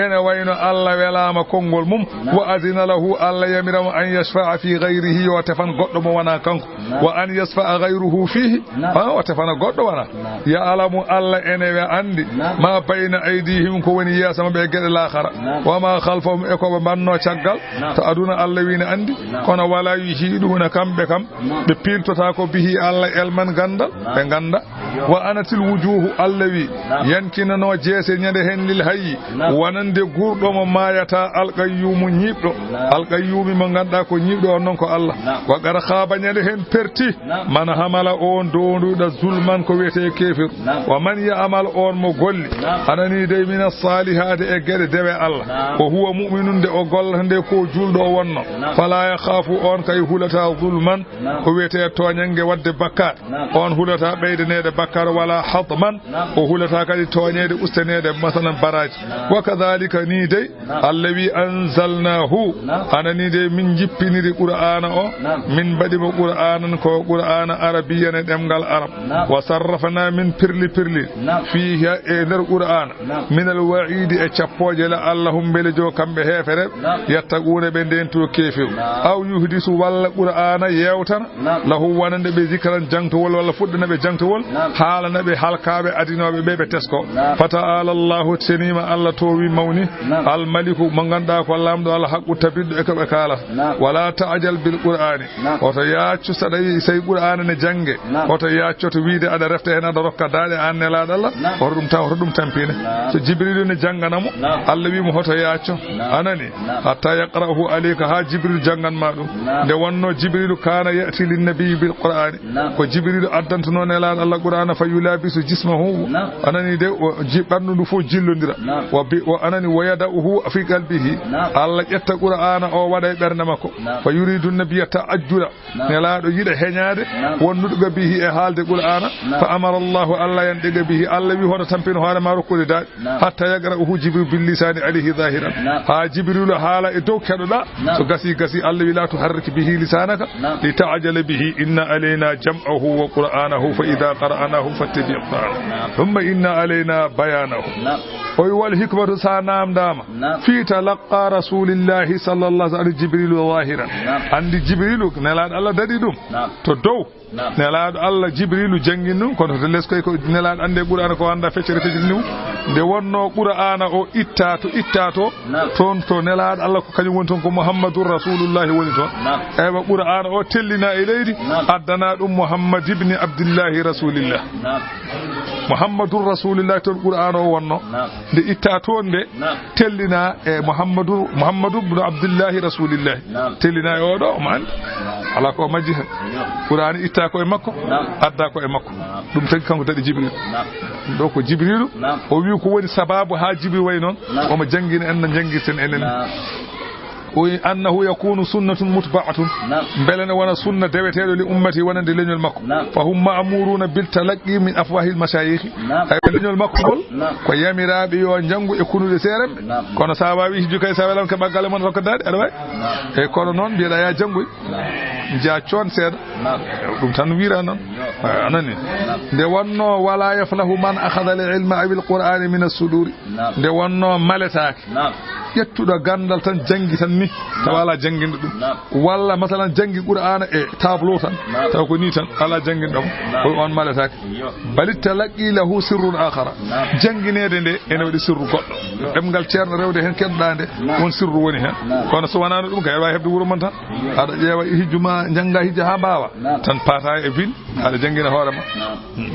ene wayno Allah welaama konngol mum. "Wa adina lahu", Allah yamira mo, "an yashfa'a fi ghayrihi", yo tefan goɗɗo mo wona kanko. "Wa an yashfa'a ghayruhu fihi", Naam. Ha, o tefana goɗɗo wona. Naam. "Ya'lamu", Allah ene we anndi, Naam. "ma bayna aydihim", ko woni yeeso maɓɓe e geɗe laakara. Naam. "Wa ma khalfahum", e ko ɓe mbanno caggal. Naam. To aduna Allah wi ne anndi. Naam. Kono "wala yuhiduna", kamɓe kam, Naam. ɓe piltota ko "bihi", Allah elman ganndal, Naam. ɓe ngannda. "Wa anatil wujuhu", Allah wi, Naam. yankinano jeese ñande heen "lil hayyi", Naam. wonande guurɗo mo maayata, "al qayyumu", ñiiɓɗo. Naam. "Al qayyumi", mo ngannduɗaa ko ñiiɓɗo on noon ko Allah. Naam. "Wa qad khaba", ñande heen perti. Naam. "Man hamala", on downduɗo zulman ko wiyetee keefir. Naam. "Wa man ya'mal", on mo golli. Naam. Anani dey, "mina salihati", e geɗe dewe Allah. Naam. "Wa huwa mu'minun", nde o gollata nde ko juulɗo o wonno. Naam. "Fala yakhafu", on kay hulata zulman, Naam. ko wiyetee tooñannge, waɗde bakkaat. Naam. On hulata ɓeydaneede bakkaat, wala hadman, Naam. o hulata kadi tooñeede, ustaneede, masalan, baraaji. Naam. "Wa kadhalika", ni dey, Naam. Allah wi, "anzalnahu", Naam. anani de, min jippiniri Qur'aana o, Naam. min mbaɗi mo Qur'aanan, ko Qur'aana arabiyyan e ɗemngal Arab. Naam. "Wa sarrafna", min pirli pirli, Naam. "fiihi", e nder Qur'aana, Naam. "minal wa'iidi", e cappooje la, "allahum", mbele jo kamɓe heefere, Naam. "yattaquuna", ɓe ndento keefir. Naam. "Aw yuhdisu", walla Qur'aana yeewtana, Naam. "lahum", wonande ɓe, "zikran", jaŋtowol, walla fuɗɗana ɓe jaŋtowol, Naam. haalana ɓe halkaaɓe adinooɓe ɓe, ɓe tesko. Naam. "Fata'ala Allahu", seniima Allah, toowi, mawni. Naam. "Al-maliku", mo ngannduɗaa ko laamɗo, "al-haqqu", tabitɗo e ko ɓe kaala. Naam. "Wala ta'jal bil Qur'ani". Naam. Oto yaacu so tawi, so tawi Qur'aana ne jannge. Naam. Oto yaacu to wiide aɗa refta heen, aɗa rokka daaɗe aan Nelaaɗo Allah. Naam. Oto ɗum tan, oto ɗum tampine. Naam. So Jibriilu ne janngana mo, Naam. Allah wi mo, "Hoto yaacu." Naam. Anani? Naam. "Hatta yaqra'ahu alayka", haa Jibriilu janngan ma ɗum. Naam. Nde wonno Jibriilu, "kana ya'ti lin nabiyyi bil Qur'ani". Naam. Ko Jibriilu addantuno Nelaaɗo Allah Qur'aana, "fa yulabisu jismahu". Naam. Anani de, o ji-, ɓanndu ndu fof jillondira. Naam. Wa bi-, wa anani, "wa yada'uhu fi qalbihi". Naam. Allah ƴetta Qur'aana o, waɗa e ɓernde makko. Naam. "Fa yuridu nabiyya ta'ajjula". Naam. Nelaaɗo yiɗa heñaade Naam. won nutqa bihi e haalde Qur'aana. Naam. "Fa amara Allahu", Allah yan ɗega bihi, Allah wi, "Hoto tampin hoore ma rokkude daaɗe." Naam. "Hatta yaqra'ahu Jibril bil lisani alayhi zahiran." Naam. Haa Jibrilu haala e dow keɗoɗa. Naam. So gasi, gasi, Allah wi, "La tuharrik bihi lisanaka Naam. li ta'jala bihi, inna alayna jam'ahu wa qur'anahu, fa idha qara'nahu fattabi' qur'ana. Naam. Thumma inna alayna bayanahu." Naam. O wi, "Wal hikmatu", sa namdama. Naam. "Fi talaqqa Rasulillahi sallallahu alaihi wasallam Jibrilu zahiran." Naam. Andi Jibrilu, Nelaaɗo Allah daɗi ɗum. Naam. To dow. Naam. Nelaaɗo Allah Jibrilu janngin ɗum, kono to les koy ko Nelaaɗo ande Qur'aana ko anda feccere feccere ni. Nde wonno Qur'aana o itta to, itta to, Naam. toon to Nelaaɗo Allah ko kañum woni toon ko Muhammadur Rasulullahi woni toon. Naam. Eywa, Qur'aana o tellina e leydi, Naam. addana ɗum Muhammad ibn Abdillahi Rasulillah. Naam. Muhammadur Rasulillah toon Qur'aana o wonno. Naam. Nde itta toon nde, Naam. tellina e Muhammadu, Muhammadu ibn Abdillahi Rasulillah. Naam. Tellina e oɗo, omo andi. Naam. Ala ko o majji hen. Ayyo. Qur'aana itta ko e makko, Naam. adda ko e makko. Naam. Ɗum tagi kanko daɗi Jibril. Naam. Ɗo ko Jibrilu, Naam. o wi ko woni sababu ha Jibril wayi noon, Naam. omo janngina en no janngirten enen. Naam. O wi, "Annahu yakunu sunnatun mutba'atun." Naam. Mbele ne wona sunna deweteeɗo li ummati wonande leñol makko. Naam. "Fa hum ma'muruna bil talaqqi min afwahil mashayikh." Naam. Ay leñol makko ngol, Naam. ko yamiraaɓe yo njanngu e kunuɗe seeremɓe. Naam. Kono sa waawi hijju kay, sa welan ko ɓaggale mon rokka daade, aɗa waawi? Naam. E kono noon mbiyeɗa ya janngoy. Naam. Jaa coon seeɗa. Naam. Ɗum tan wira noon. Yo. A nani? Naam. Nde wonnoo, "Wala yaflahu man akhadha al-ilma aw al-Qur'ana min as-suduri." Naam. Nde wonnoo maletaake. Naam. Ƴettuɗo ganndal tan janngi tan ni, tawa alaa jannginɗo ɗum. Naam. Walla masalan janngi Qur'aana e tableau tan, naam, tawa ko ni tan, alaa jannginɗo mo. Naam. O, on maletaake. Yo. Bal talaqqi lahu sirrun akhara. Naam. Janngineede nde ene waɗi sirru goɗɗo. Yo. Ɗemngal ceerno rewde heen keɗoɗaa nde, naam, won sirru woni heen. Naam. Kono so wonaano ɗum kay, aɗa waawi heɓde wuro mon tan. Yo. Aɗa ƴeewa hijju ma, njannga hijja haa mbaawa. Naam. Tan paata e bin, aɗa janngina hoore ma. Naam. Hmm.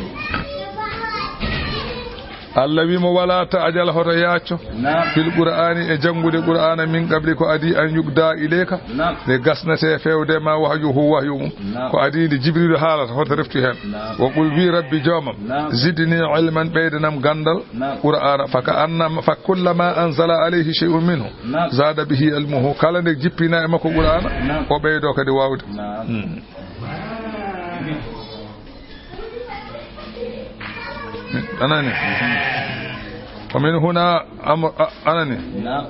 Allah wi mo, "Wala ta'jal, hoto yaacco, naam, fil Qur'ani, e janngude Qur'aana, min qabli, ko adii, an yuqda ilayka, naam, nde gasnatee feewde ma wahyuhu, wahyu mum." Naam. Ko adii nde Jibriilu haalata, hoto reftu heen. Naam. Wa qul, wi Rabbi joomam, naam, zidni ilman, ɓeydanam ganndal, naam, Qur'aana, fa ka annama, fa kullama anzala alayhi shay'un minhu, naam, zada bihi ilmuhu, kala nde jippina e makko Qur'aana, naam, o ɓeydo kadi waawde. Naam. Hmm. Anani. Wa min huna amr-, a-, anani. Naam.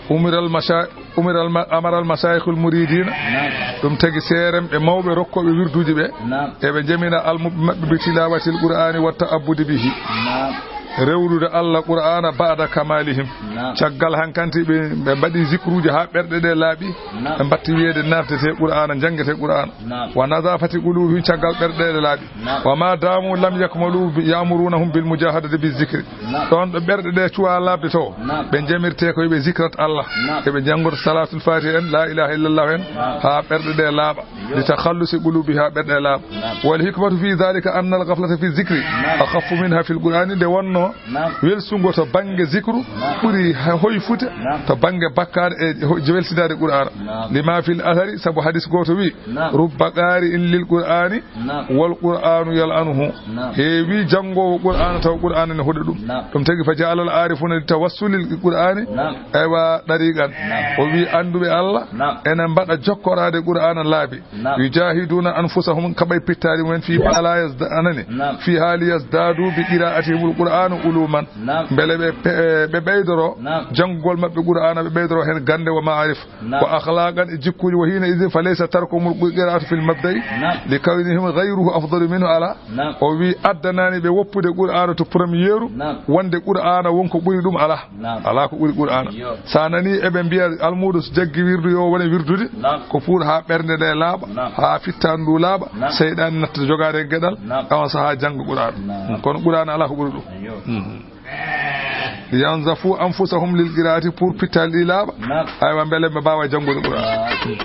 Umira al-masha-, umira al-ma-, amara al-mashayikh al-muridina. Naam. Ɗum tagi seeremɓe mawɓe rokkooɓe wirduuji ɓe. Naam. Eɓe njamina almuɓɓe maɓɓe bi tilawatil Qur'ani wa ta'abbudi bihi. Naam. Rewrude Allah Qur'aana ba'da kamalihim. Naam. Caggal hankanti ɓe, ɓe mbaɗi zikruuji haa ɓerɗe ɗe laaɓi. Naam. Ɓe mbatti wiyeede naftete Qur'aana, njanngete Qur'aana. Naam. Wa nazafati qulubihim, caggal ɓerɗe ɗe laaɓi. Naam. Wa ma damu lam yakmalu bi-, ya'murunahum bil mujahadati bi zikri. Naam. Ɗoon ɗo ɓerɗe ɗe cuwa laaɓde to, naam, ɓe njamirte ko ɓe zikrat Allah. Naam. Eɓe njanngoto salatul fatiha en, la ilaha illallah en, naam, haa ɓerɗe ɗe laaɓa. Yo. Li takhallusi qulubiha, ɓerɗe laaɓa. Naam. Wal hikmatu fi dhalika anna al ghaflata fi zikri, naam, akhaffu minha fil Qur'ani, nde wonnoo, naam, welsungo to bannge zikru, naam, ɓuri ha-, hoyfude, naam, to bannge bakkaade e ho-, welsindaade Qur'aana. Naam. Lima fil athari, sabu hadis gooto wi, naam, rubba qari'in lil Qur'ani, naam, wal Qur'anu yal'anuhu. Naam. Heewi janngoowo Qur'aana tawa Qur'aana ne huɗa ɗum. Naam. Ɗum tagi fa ja'ala al arifuna li tawassulil Qur'ani. Naam. Aywa, ɗariiqan. Naam. O wi annduɓe Allah, naam, ene mbaɗa jokkoraade Qur'aana laabi. Naam. Yujahiduna anfusahum, kaɓay pittaali mumen, fi ma la yazda-, anani? Naam. Fi hali yazdadu bi qira'atihimul Qur'ana uluman. Naam. Mbele ɓe pe-, ɓe ɓeydoro, naam, janngugol maɓɓe Qur'aana, ɓe ɓeydoro heen gannde wa ma'arif. Naam. Wa akhlaqan, e jikkuuji, wa hina idin fa laysa tarkuhumul qira'atu fil mabda'i, naam, li kawnihim ghayruhu afdalu minhu ala. Naam. O wi addanaani ɓe woppude Qur'aana to premieru, naam, wonde Qur'aana won ko ɓuri ɗum ala. Naam. Alaa ko ɓuri Qur'aana. Yo. So a nanii eɓe mbiya almuudo so jaggi wirdu yo wone wirdude, naam, ko pour haa ɓernde nde laaɓa, naam, haa fittaandu ndu laaɓa, naam, seyɗaani natta jogaade e geɗal, naam, on sahaa jannga Qur'aana. Naam. Kono Qur'aana alaa ko ɓuri ɗum. Yo. Mhm. Yanzafu anfusahum lil qiraati, pour pittaali ɗi laaɓa. Naam. Aywa, mbele ɓe mbaawa janngude Qur'aana. Naam.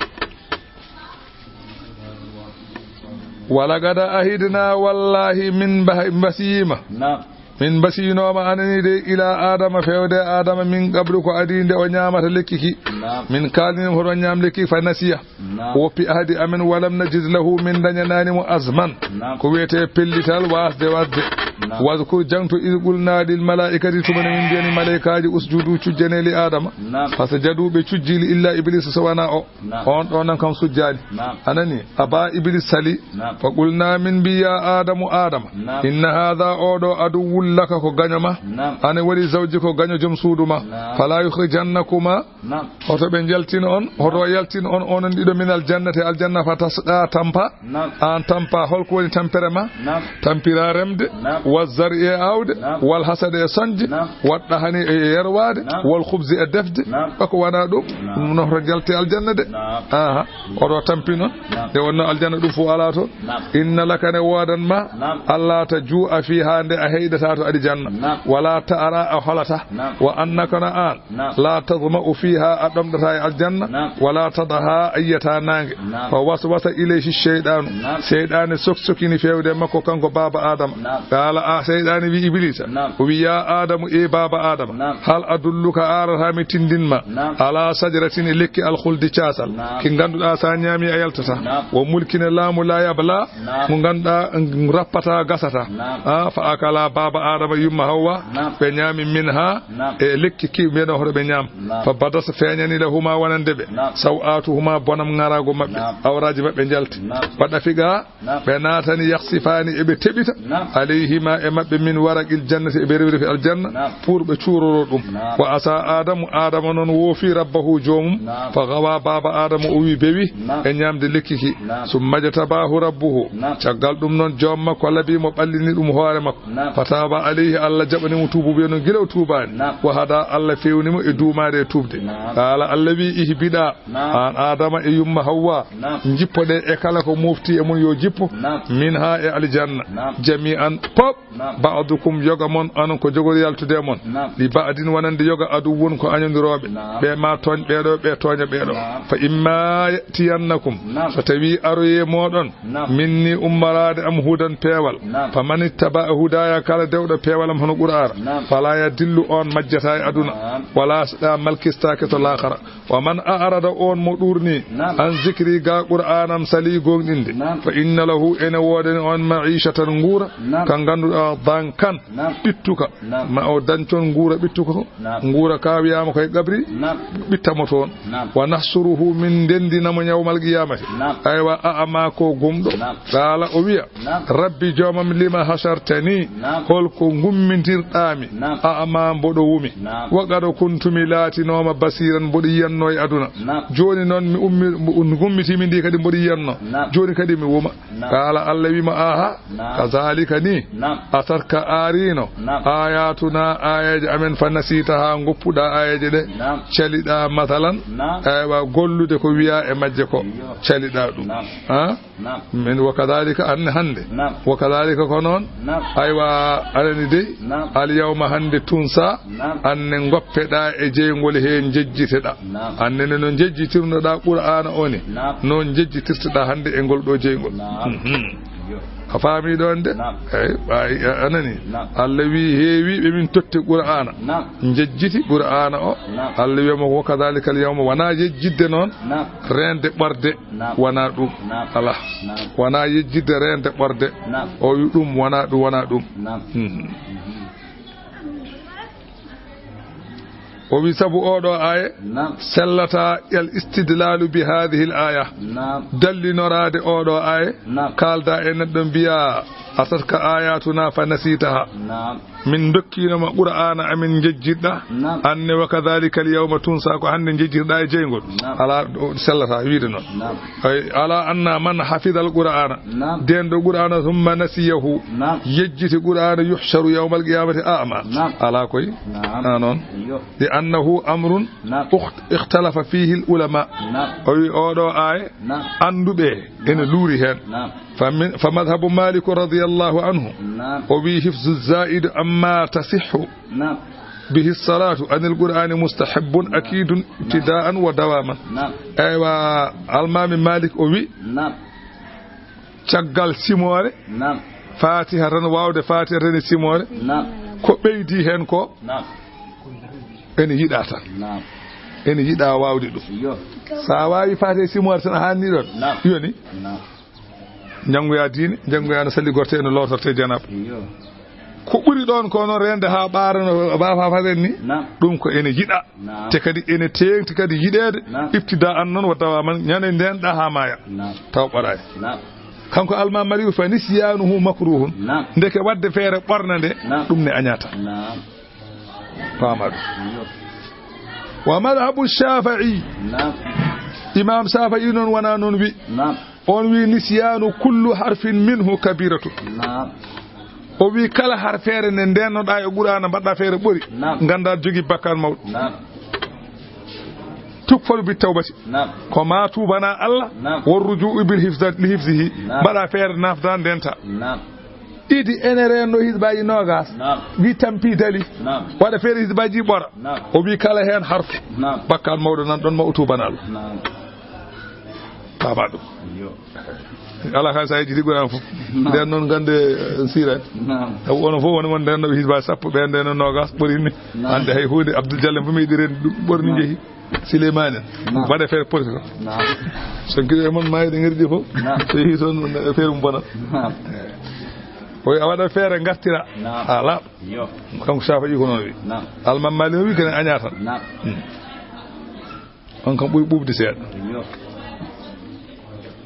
Walaqad ahidna, wallahi min bah-, mbasiima. Naam. Min mbasiinooma anani de ila Adama, feewde Adama, min qablu, ko adii nde o ñaamata lekki ki. Naam. Min kaalni ɗum hoto ñaam lekki, fa nasiya. Naam. O woppi ahdi amen, walam najid lahu, min dañanaani mo azman. Naam. Ko wiyetee pellital waasde waɗde. Naam. Wazkur, jaŋto, iz qulna lil malaa'ikati, tuma nde min mbiyani malaykaaji, usjudu, cujjane li Adama. Naam. Fasajadu, ɓe cujji li illa Iblisa, so wanaa o. Naam. On ɗo nan kam sujjaani. Naam. Anani, aba Iblis sali. Naam. Fa qulna, min mbi, ya Adamu, Adama. Naam. Inna hadha, oɗo, aduwwun laka, ko gaño ma. Naam. Ana wali zawji, ko gaño joom suudu ma. Naam. Fala yukhrijannakuma. Naam. Hoto ɓe njaltin on, hoto yaltin on, onon ɗiɗo, minal jannati, aljanna, fa tasqa, tampa. Naam. An tampa, holko woni tampere ma? Naam. Tampira remde, naam, wa zar'i e aawde, naam, wal hasade e soñde, naam, waɗɗa hani e yerwaade, naam, wal khubzi e defde. Naam. Bako wana ɗum, naam, ɗum no hoto jalte aljanna de. Naam. Aha, oɗo tampi noon. Naam. Nde wonno aljanna ɗum fof alaa toon. Naam. Inna laka, ne woodan ma, naam, alla taju'a fiha, nde a heyɗata to aljanna. Naam. Wala ta'ra, a holata. Naam. Wa annaka, no an, naam, la tazma'u fiha, a ɗomɗata e aljanna. Naam. Wala tadha, a yiyata naange. Naam. Fa waswasa ilayhi shaytanu. Naam. Seyɗaane soksokini feewde e makko kanko baaba Adama. Naam. Qala, a, seyɗaane wi Iblisa. Naam. O wi, ya Adamu, e baaba Adama. Naam. Hal adulluka, a arata mi tindin ma. Naam. Ala shajaratin, e lekki alkhuldi, caasal. Naam. Ki ngannduɗaa sa ñaami a yaltata. Naam. Wa mulkin, e laamu, la yabla. Naam. Mo ngannduɗaa, mm, rappata, gasata. Naam. Ah, fa akala, baaba Adama, yumma Hawwa, naam, ɓe ñaami minha, naam, e lekki ki, mbiɗo hoto ɓe ñaam. Naam. Fa badat, feeñani lahuma, wonande ɓe. Naam. Saw'atuhuma, bonam ŋaraago maɓɓe. Naam. Awraaji maɓɓe njalti. Naam. Wa dafiqa, naam, ɓe naatani, yakhsifani, eɓe teɓita. Naam. Alayhima, e maɓɓe min waraqil jannati, e ɓe rewri fi aljanna, Naam. Pour ɓe cuuroro ɗum. Naam. Wa asa Adamu, Adama noon woofi rabbahu joomum, Naam. Fa gawa, baaba Adama o wi bewi, Naam. E ñaamde lekki ki. Naam. Summa jtabahu rabbuhu. Naam. Caggal ɗum noon joom makko labi mo ɓallini ɗum hoore makko. Naam. Fa taaba alayhi, Allah jaɓani mo tuubu, wiya noon gila o tuubaani. Naam. Wa hada, Allah fewni mo e duumaade e tuubde. Naam. Qala, Allah wi, ihbita, Naam. Aan Adama e yumma Hawwa, Naam. Jippoɗe e kala ko mofti e mon yo jippo. Naam. Minha, e aljanna. Naam. Jami'an, pop. Naam. Ba'dukum, yoga mon, onon ko jogori yaltude e mon. Naam. Li ba'din, wonande yoga, aduwwun, ko añondirooɓe. Naam. Ɓe ma tooñ ɓeeɗo, ɓe tooña ɓeeɗo. Naam. Fa imma ya'tiyannakum, Naam. So tawi aroye mooɗon, Naam. Minni, ummaraade am, hudan, peewal. Naam. Fa man ittaba'a hudaya, kala dewɗo peewal am hono Qur'aana. Naam. Fala yadillu, on majjata e aduna. Naam. Wala saɗa, malkistaake to laakara. Wa man a'rada, on mo ɗuurni, Naam. An zikri, ga Qur'aanam sali goongɗinde, Naam. Fa inna lahu, ene woodani on, ma'ishatan, nguura, Naam. Ka ngannduɗaa, dankan, Naam. Ɓittuka, Naam. Ma o dañ toon nguura ɓittuka toon. Naam. Nguura ka wiyaama koye qabri, Naam. Ɓittamo toon. Naam. Wa nahsuruhu, min ndenndina mo yawmal qiyamati. Naam. Aywa, a'ma, ko gumɗo. Naam. Qala, o wiya, Naam. Rabbi, joomam, lima hashartani? Naam. Holko gummintirɗaami? Naam. A'ma, mboɗo wumi. Naam. Wa qad kuntu, mi laatinooma, basiran, mboɗo yiyanno e aduna. Naam. Jooni noon mi ummi, mi gummitimi ndi kadi mboɗo yiyanno. Naam. Jooni kadi mi wuma. Naam. Qala, Allah wi mo, aha, Naam. Kazalika ni, Naam. Atatka, arino, Naam. Ayatuna, ayaji amen, fa nasitaha, goppuɗa ayaji ɗe, Naam. Caliɗa, masalan, Naam. Aywa, gollude ko wiya e majje ko, Iyo. Caliɗa ɗum. Naam. Ha? Naam. Min, wa kadhalika, anne hannde. Naam. Wa kadhalika, ko noon. Naam. Aywa, anani dey. Naam. Al yawma, hannde, tunsa. Naam. Anne ngoppeɗa e jeyngol he jejjiteɗa. Naam. Anne ne no jejjitirnoɗa Qur'aana o ni. Naam. Noon jejjitirteɗa hannde e ngol ɗo jeyngol. Naam. Mhm. Iyo. A faami ɗoon de? Naam. Eyi, ɓay, a, a nani? Naam. Allah wi heewi ɓe min totti Qur'aana. Naam. Jejjiti Qur'aana o. Naam. Allah wiyamo, wa kadhalika al yawma, wona yejjitde noon. Naam. Reende ɓorde. Naam. Wona ɗum. Naam. Alaa. Naam. Wona yejjitde reende ɓorde. Naam. O wi ɗum wona ɗum, wona ɗum. Naam. Mhm. Mhm. O wi sabu oɗo aaya, Naam. Sellata al istidlalu bi hadhihi al aya. Naam. Dallinoraade oɗo aaya, Naam. Kaalda e neɗɗo mbiya, atatka ayatuna fa nasitaha. Naam. Min dokkiino ma Qur'aana amin jejjitɗa. Naam. Anne wa kadhalika al yawma tunsa, ko hannde jejjitɗa e jeyngol. Naam. Alaa, o sellata wiide noon. Naam. Ay, ala anna man hafidha al Qur'ana. Naam. Deenɗo Qur'aana, thumma nasiyahu. Naam. Yejjiti Qur'aana, yuhsharu yawmal qiyamati a'ma. Naam. Alaa koy. Naam. A noon. Iyo. Li annahu amrun Naam. ukht-, ikhtalafa fihi al ulama. Naam. O wi oɗo aaya, Naam. Annduɓe ene Naam. luuri heen. Naam. Fa min, fa madhhabu Malik radiyallahu anhu. Naam. O wi hifzu zaid amma tasihhu Naam. bihi salatu anil Qur'ani mustahabbun Naam. akidun Naam. ibtida'an wa dawaman. Naam. Eywa, almaami Malik o wi, Naam. caggal simoore, Naam. Fatiha tan, waawde Fatiha tan e simoore, Naam. ko ɓeydi heen ko, Naam. ene yiɗa tan. Naam. Ene yiɗa waawde ɗum. Iyo. So a waawi Fatiha e simoore tan, a haanni ɗoon. Naam. Yoni? Naam. Njanngoya diine, njanngoya no salli gorto ene lootorte janaba. Iyo. Ko ɓuri ɗoon ko noon reende haa ɓaara no ba fa faden ni. Naam. Ɗum ko ene yiɗa. Naam. Te kadi ene teeŋti kadi yiɗeede. Naam. Ibtida'an noon wa dawaman, ñande ndeen ɗa haa maaya. Naam. Taw ɓaraay. Naam. Kanko almaami Malik fa nisyanuhu makruhun. Naam. Ndeke waɗde feere ɓorna nde, Naam. ɗum ne añata. Naam. Paama ɗum. Iyo. Wa madhhabu Shafi'i. Naam. Imam Shafi'i noon wona noon wi. Naam. On wi nisyanu kullu harfin minhu kabiratu. Naam. O wi kala harfeere nde ndennoɗa e Qur'aana mbaɗɗa feere ɓori. Naam. Ngannda jogi bakkaat mawɗo. Naam. Tukfaru bi tawbati. Naam. Ko ma tuubana Allah. Naam. War ruju'u bil hifzat-, li hifzihi. Naam. Mbaɗa feere nafda ndenta. Naam. Idi ene reenno hisbaaji noogas. Naam. Wi tampi dali. Naam. Waɗa feere hisbaaji ɓora. Naam. O wi kala heen harfu. Naam. Bakkaat mawɗo nan ɗoon ma o tuubana Allah. Naam. Paama ɗum. Iyo. Alaa kay so a yejjiti Qur'aana fof. Naam. Nden noon ngannde, eh, siira. Naam. Taw onon fof woni won nden no hisbaaji sappo ɓe nden no noogas ɓori ni. Naam. Hannde hay huunde Abdou Diallo fof mi yiɗi reen ɗum ɓorni Naam. njehi. Sileymaani en. Naam. Mbaɗe feere poti ko. Naam. So giɗo e mon maayde ngerdi fof. Naam. So yehi toon feere mum bonat. Naam. O wi a waɗa feere ngartira. Naam. A laaɓ. Iyo. Kanko Shafi'i ko noon wi. Naam. Almaami Malik o wi kene aña tan. Naam. Hmm. On kam ɓuri ɓuuɓde seeɗa. Iyo.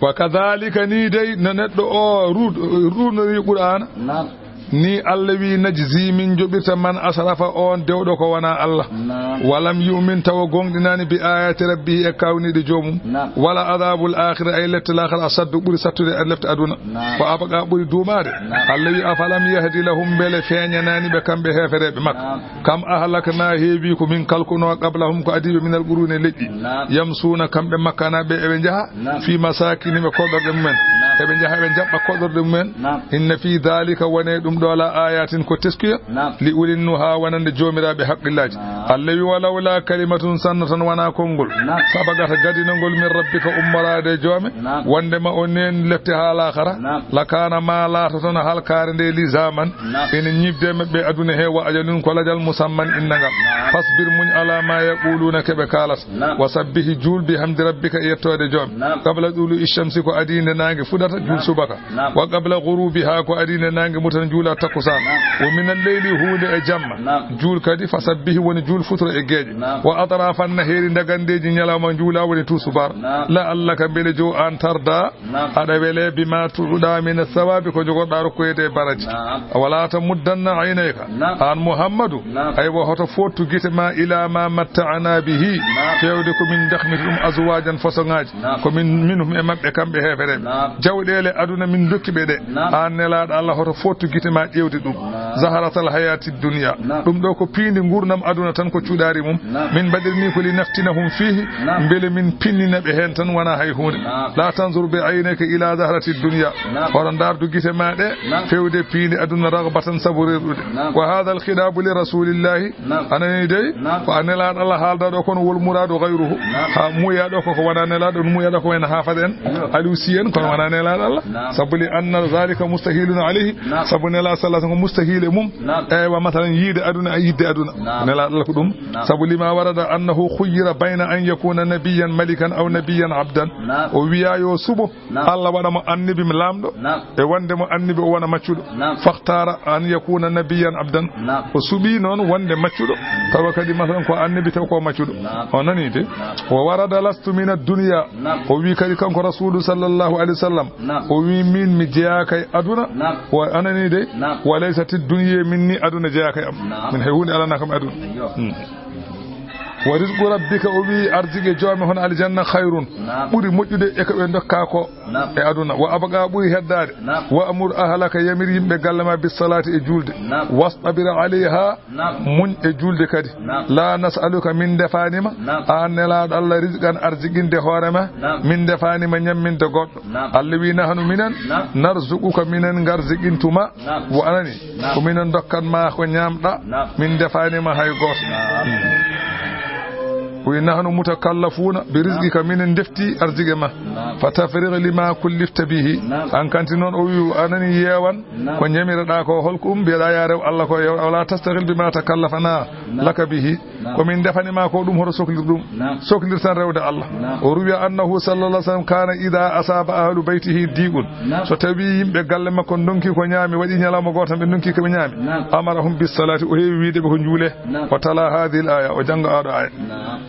Wa kadhalika ni dey no neɗɗo o ruud-, ruudnori Qur'aana. Naam. Ni Allah wi: "Najzi", min joɓirta, "man asrafa", on dewɗo ko wona Allah. Naam. "Wa lam yu'min", tawa gonɗinani, "bi ayati rabbihi", e kawniɗe joomum. Naam. "Wa la adabul akhira", ay lette laakhara, "ashaddu", ɓuri sattude e lette aduna. Naam. "Wa abqa", ɓuri duumaade. Naam. Allah wi: "Afalam yahdi lahum", mbele feeñanani ɓe kamɓe heefereɓe Makka? Naam. "Kam ahlakna", heewi ko min kalkuno, "qablahum", ko adiɓe, "minal quruni", leƴƴi. Naam. "Yamsuna", kamɓe Makkanaɓe eɓe njaha, naam, "fi masakinihim", e koɗorɗe mumen. Naam. Eɓe njaha eɓe jaɓɓa koɗorɗe mumen. Naam. "Inna fi dhalika", wone ɗum ɗo, "la ayatin", ko teskuya. Naam. "Li ulin nuha", wonande joomiraɓe haqqillaaji. Naam. Allah wi: "Walawla kalimatun", sanno tan wona konngol. Naam. "Sabaqat", gadinongol, "min rabbika", ummoraade e joome. Naam. Wonde ma o neen lette haa laakhara. Naam. "Lakana", ma laato tan halkaare nde, "lizaman", naam, ene ñiiɓde maɓɓe aduna he, "wa ajalun", ko lajal, "musamman", innangal. Naam. "Fasbir", muñ, "ala ma yaquluna", keɓe kaalata. Naam. "Wa sabbihi", juul, "bihamdi rabbika", e yettoode joom. Naam. "Qabla tulu'i shamsi", ko adii nde naange fuɗata, juul, naam, subaka. Naam. "Wa qabla ghurubiha", ko adii nde naange mutan, juula takkusaan. Naam. "Wa minal layli", huunde e jamma. Naam. Juul kadi, "fasabbihi", woni juul futuro e geeƴe. Naam. "Wa atrafan nahari", ndagandeeji ñalawma juula, woni tuusubaar. Naam. "La'allaka", mbele jow an, "tarda", naam, aɗa wele, "bima tu'da min as-sawabi", ko jogorɗa rokkoyede e baraji. Naam. "Wala tamuddanna aynayka", naam, an Muhammadu, naam, aywa, hoto fottu gite ma, "ila ma matta'na bihi", naam, fewde ko min dakmiti ɗum, "azwajan", façon ŋaaji, naam, ko min, "minhum", e maɓɓe kamɓe heefereɓe. Naam. Jawɗeele aduna min dokki ɓe ɗe. Naam. An Nelaaɗo Allah, hoto fottu gite ma ƴeewde ɗum. Naam. "Zahratal hayati dunya". Naam. Ɗum ɗo ko piindi ngurnam aduna tan, ko cuɗaari mum. Naam. "Min baɗirni ko li naftinahum fihi", naam, mbele min pinnina ɓe heen tan, wona hay huunde. Naam. "La tanzur bi aynayka ila zahrati dunya". Naam. Hoto ndaardu gite ma ɗe, naam, fewde piindi aduna, raghbatan, sabu rerɗude. Naam. "Wa hadha al khitabu li rasulillahi". Naam. A nani dey? Naam. Ko a Nelaaɗo Allah haalda ɗo, kono wal muradu ghayruhu. Naam. Ha muuya ɗo ko, ko wona Nelaaɗo, muuya ɗo ko wayno Haafat en, yo, Aliou Sy en, kono wona Nelaaɗo Allah. Naam. Sabu li anna zalika mustahilun alayhi. Naam. Sabu Nelaaɗo sallallahu alayhi wasallam ko mustahil e mum. Naam. Eywa, masalan, yiide aduna, e yidde aduna. Naam. Nelaaɗo Allah ko ɗum. Naam. Sabu lima warada annahu khuyyira bayna an yakuna nabiyyan malikan aw nabiyyan abdan. Naam. O wiya yo suɓo, naam, Allah waɗa mo annabi, mi laamɗo, naam, e wonde mo annabi o wona maccuɗo. Naam. Fakhtara an yakuna nabiyyan abdan. Naam. O suɓi noon wonde maccuɗo, tawa kadi, masalan, ko annabi, tawa ko maccuɗo. Naam. O nani de. Naam. "Wa warada lastu min ad-dunya." Naam. O wi kadi kanko Rasulu sallallahu alayhi wasallam. Naam. O wi min mi jeyaaka e aduna. Naam. Wa anani de. Naam. "Wa laysat ad-dunya minni", aduna jeyaaka e am. Naam. Min hay huunde alana kam aduna. Yo. Hmm. "Wa rizqu rabbika", o wi, "arjige joome hono aljanna, khayrun", naam, ɓuri moƴƴude e ko ɓe dokka ko, naam, e aduna. "Wa abqa", ɓuri heddaade. Naam. "Wa amur ahlaka", yamir yimɓe galle ma, "bis salati", e julde. Naam. "Wastabir alayha", naam, muñ e julde kadi. Naam. "La nas'aluka", min defanima, naam, an Nelaaɗo Allah, "rizqan", arjiginde hoore ma, naam, min defanima ñamminde goɗɗo. Naam. Allah wi, "Nahnu", minen, naam, "narzuquka", minen ngarjigintuma. Naam. Wo anani? Naam. Ko minen dokkan ma ko ñaamɗa. Naam. Min defanima hay gooto. Naam. Hmm. O wi, "Nahnu mutakallafuna bi rizqika", naam, minen defti arjige ma. Naam. "Fa tafrigh lima kullifta bihi." Naam. An kanti noon, o wi, "Anani, yeewan, naam, ko ñamiraɗa ko, holko ɗum mbiyaɗa ya rew Allah ko, yew, wala tastaghil bima takallafna, naam, laka bihi." Naam. Ko min defani ma ko, ɗum hoto soklir ɗum. Naam. Soklir tan rewde Allah. Naam. O ruwiya annahu sallallahu alaihi wasallam kana idha asaba ahlu baytihi diqun. Naam. So tawi yimɓe galle makko ndonki ko ñaami, waɗi ñalawma gooto tan ɓe ndonki ko ɓe ñaami. Naam. Amarahum bis salati, o heewi wiide ɓe ko njuule. Naam. O tala hadhihi al aya, o jannga oɗo aya. Naam.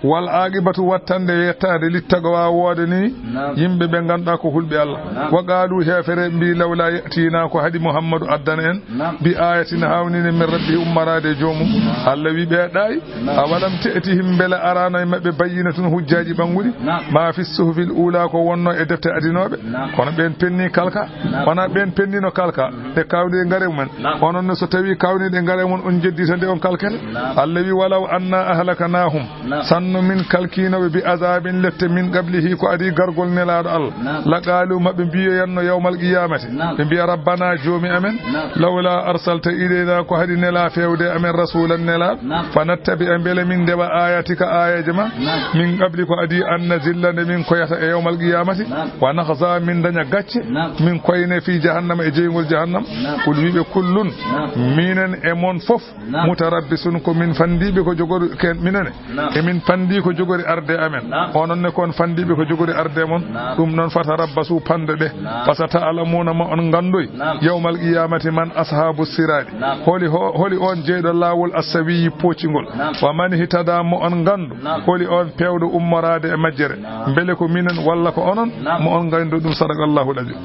Wal aqibatu, wattande yettade, littaqwa, woodani, naam, yimɓe ɓe ngannduɗaa ko hulɓe Allah. Naam. Wa qalu, heefereɓe mbi, lawla ya'tina, ko haɗi Muhammadu addana en, naam, bi ayatin, hawninde, min rabbihi, ummoraade e joomum. Naam. Allah wi ɓe ɗaay. Naam. Awalam ta'tihim, mbele araano e maɓɓe, bayyinatun, hujjaaji ɓannguɗi, naam, ma fi suhufil ula, ko wonno e defte adinooɓe. Naam. Kono ɓeen penni kalka. Naam. Wona ɓeen pennino kalka, mhm, ɓe kawni e ngare mumen. Naam. Onon ne, so tawi kawniɗe ngare mon, on jeddi tan de on kalkete. Naam. Allah wi, walaw anna ahlaknahum, naam, sanno min kalkinoɓe, bi azabin, lette, min qablihi, ko adi gargol Nelaaɗo Allah. Naam. La qalu, maɓe mbiyoyanno yawmal qiyamati, naam, ɓe mbiya, rabbana, joomi amen, naam, lawla arsalta ilayna, ko haɗi nela fewde amen, rasulan, nela, naam, fa nattabi'a, mbele min ndewa, ayatika, ayaje ma, naam, min qabli, ko adi an nazilla, nde min koyata e yawmal qiyamati, naam, wa nakhza, min daña gacce, naam, min koyne, fi jahannama, e jeyngol jahannam. Naam. Qul, wiɓe, kullun, naam, minen e mon fof, naam, mutarabbisun, ko min fandiɓe ko jogori ken minen. Naam. Emin fandi ko jogori arde amen. Naam. Onon ne, kon fandiɓe ko jogori arde mon. Naam. Ɗum noon, fatarabbasu, pando ɓe. Naam. Fasata'lamuna, ma on ngandoy. Naam. Yawmal qiyamati, man ashabu sirati. Naam. Holi ho-, holi on jeyɗo laawol assawiyi, poocingol. Naam. Wa man ihtada, mo on ngandu. Naam. Holi on pewɗo ummoraade e majjere. Naam. Mbele ko minen walla ko onon? Naam. Mo on ngayndo ɗum. Sadaqallahu al-azim.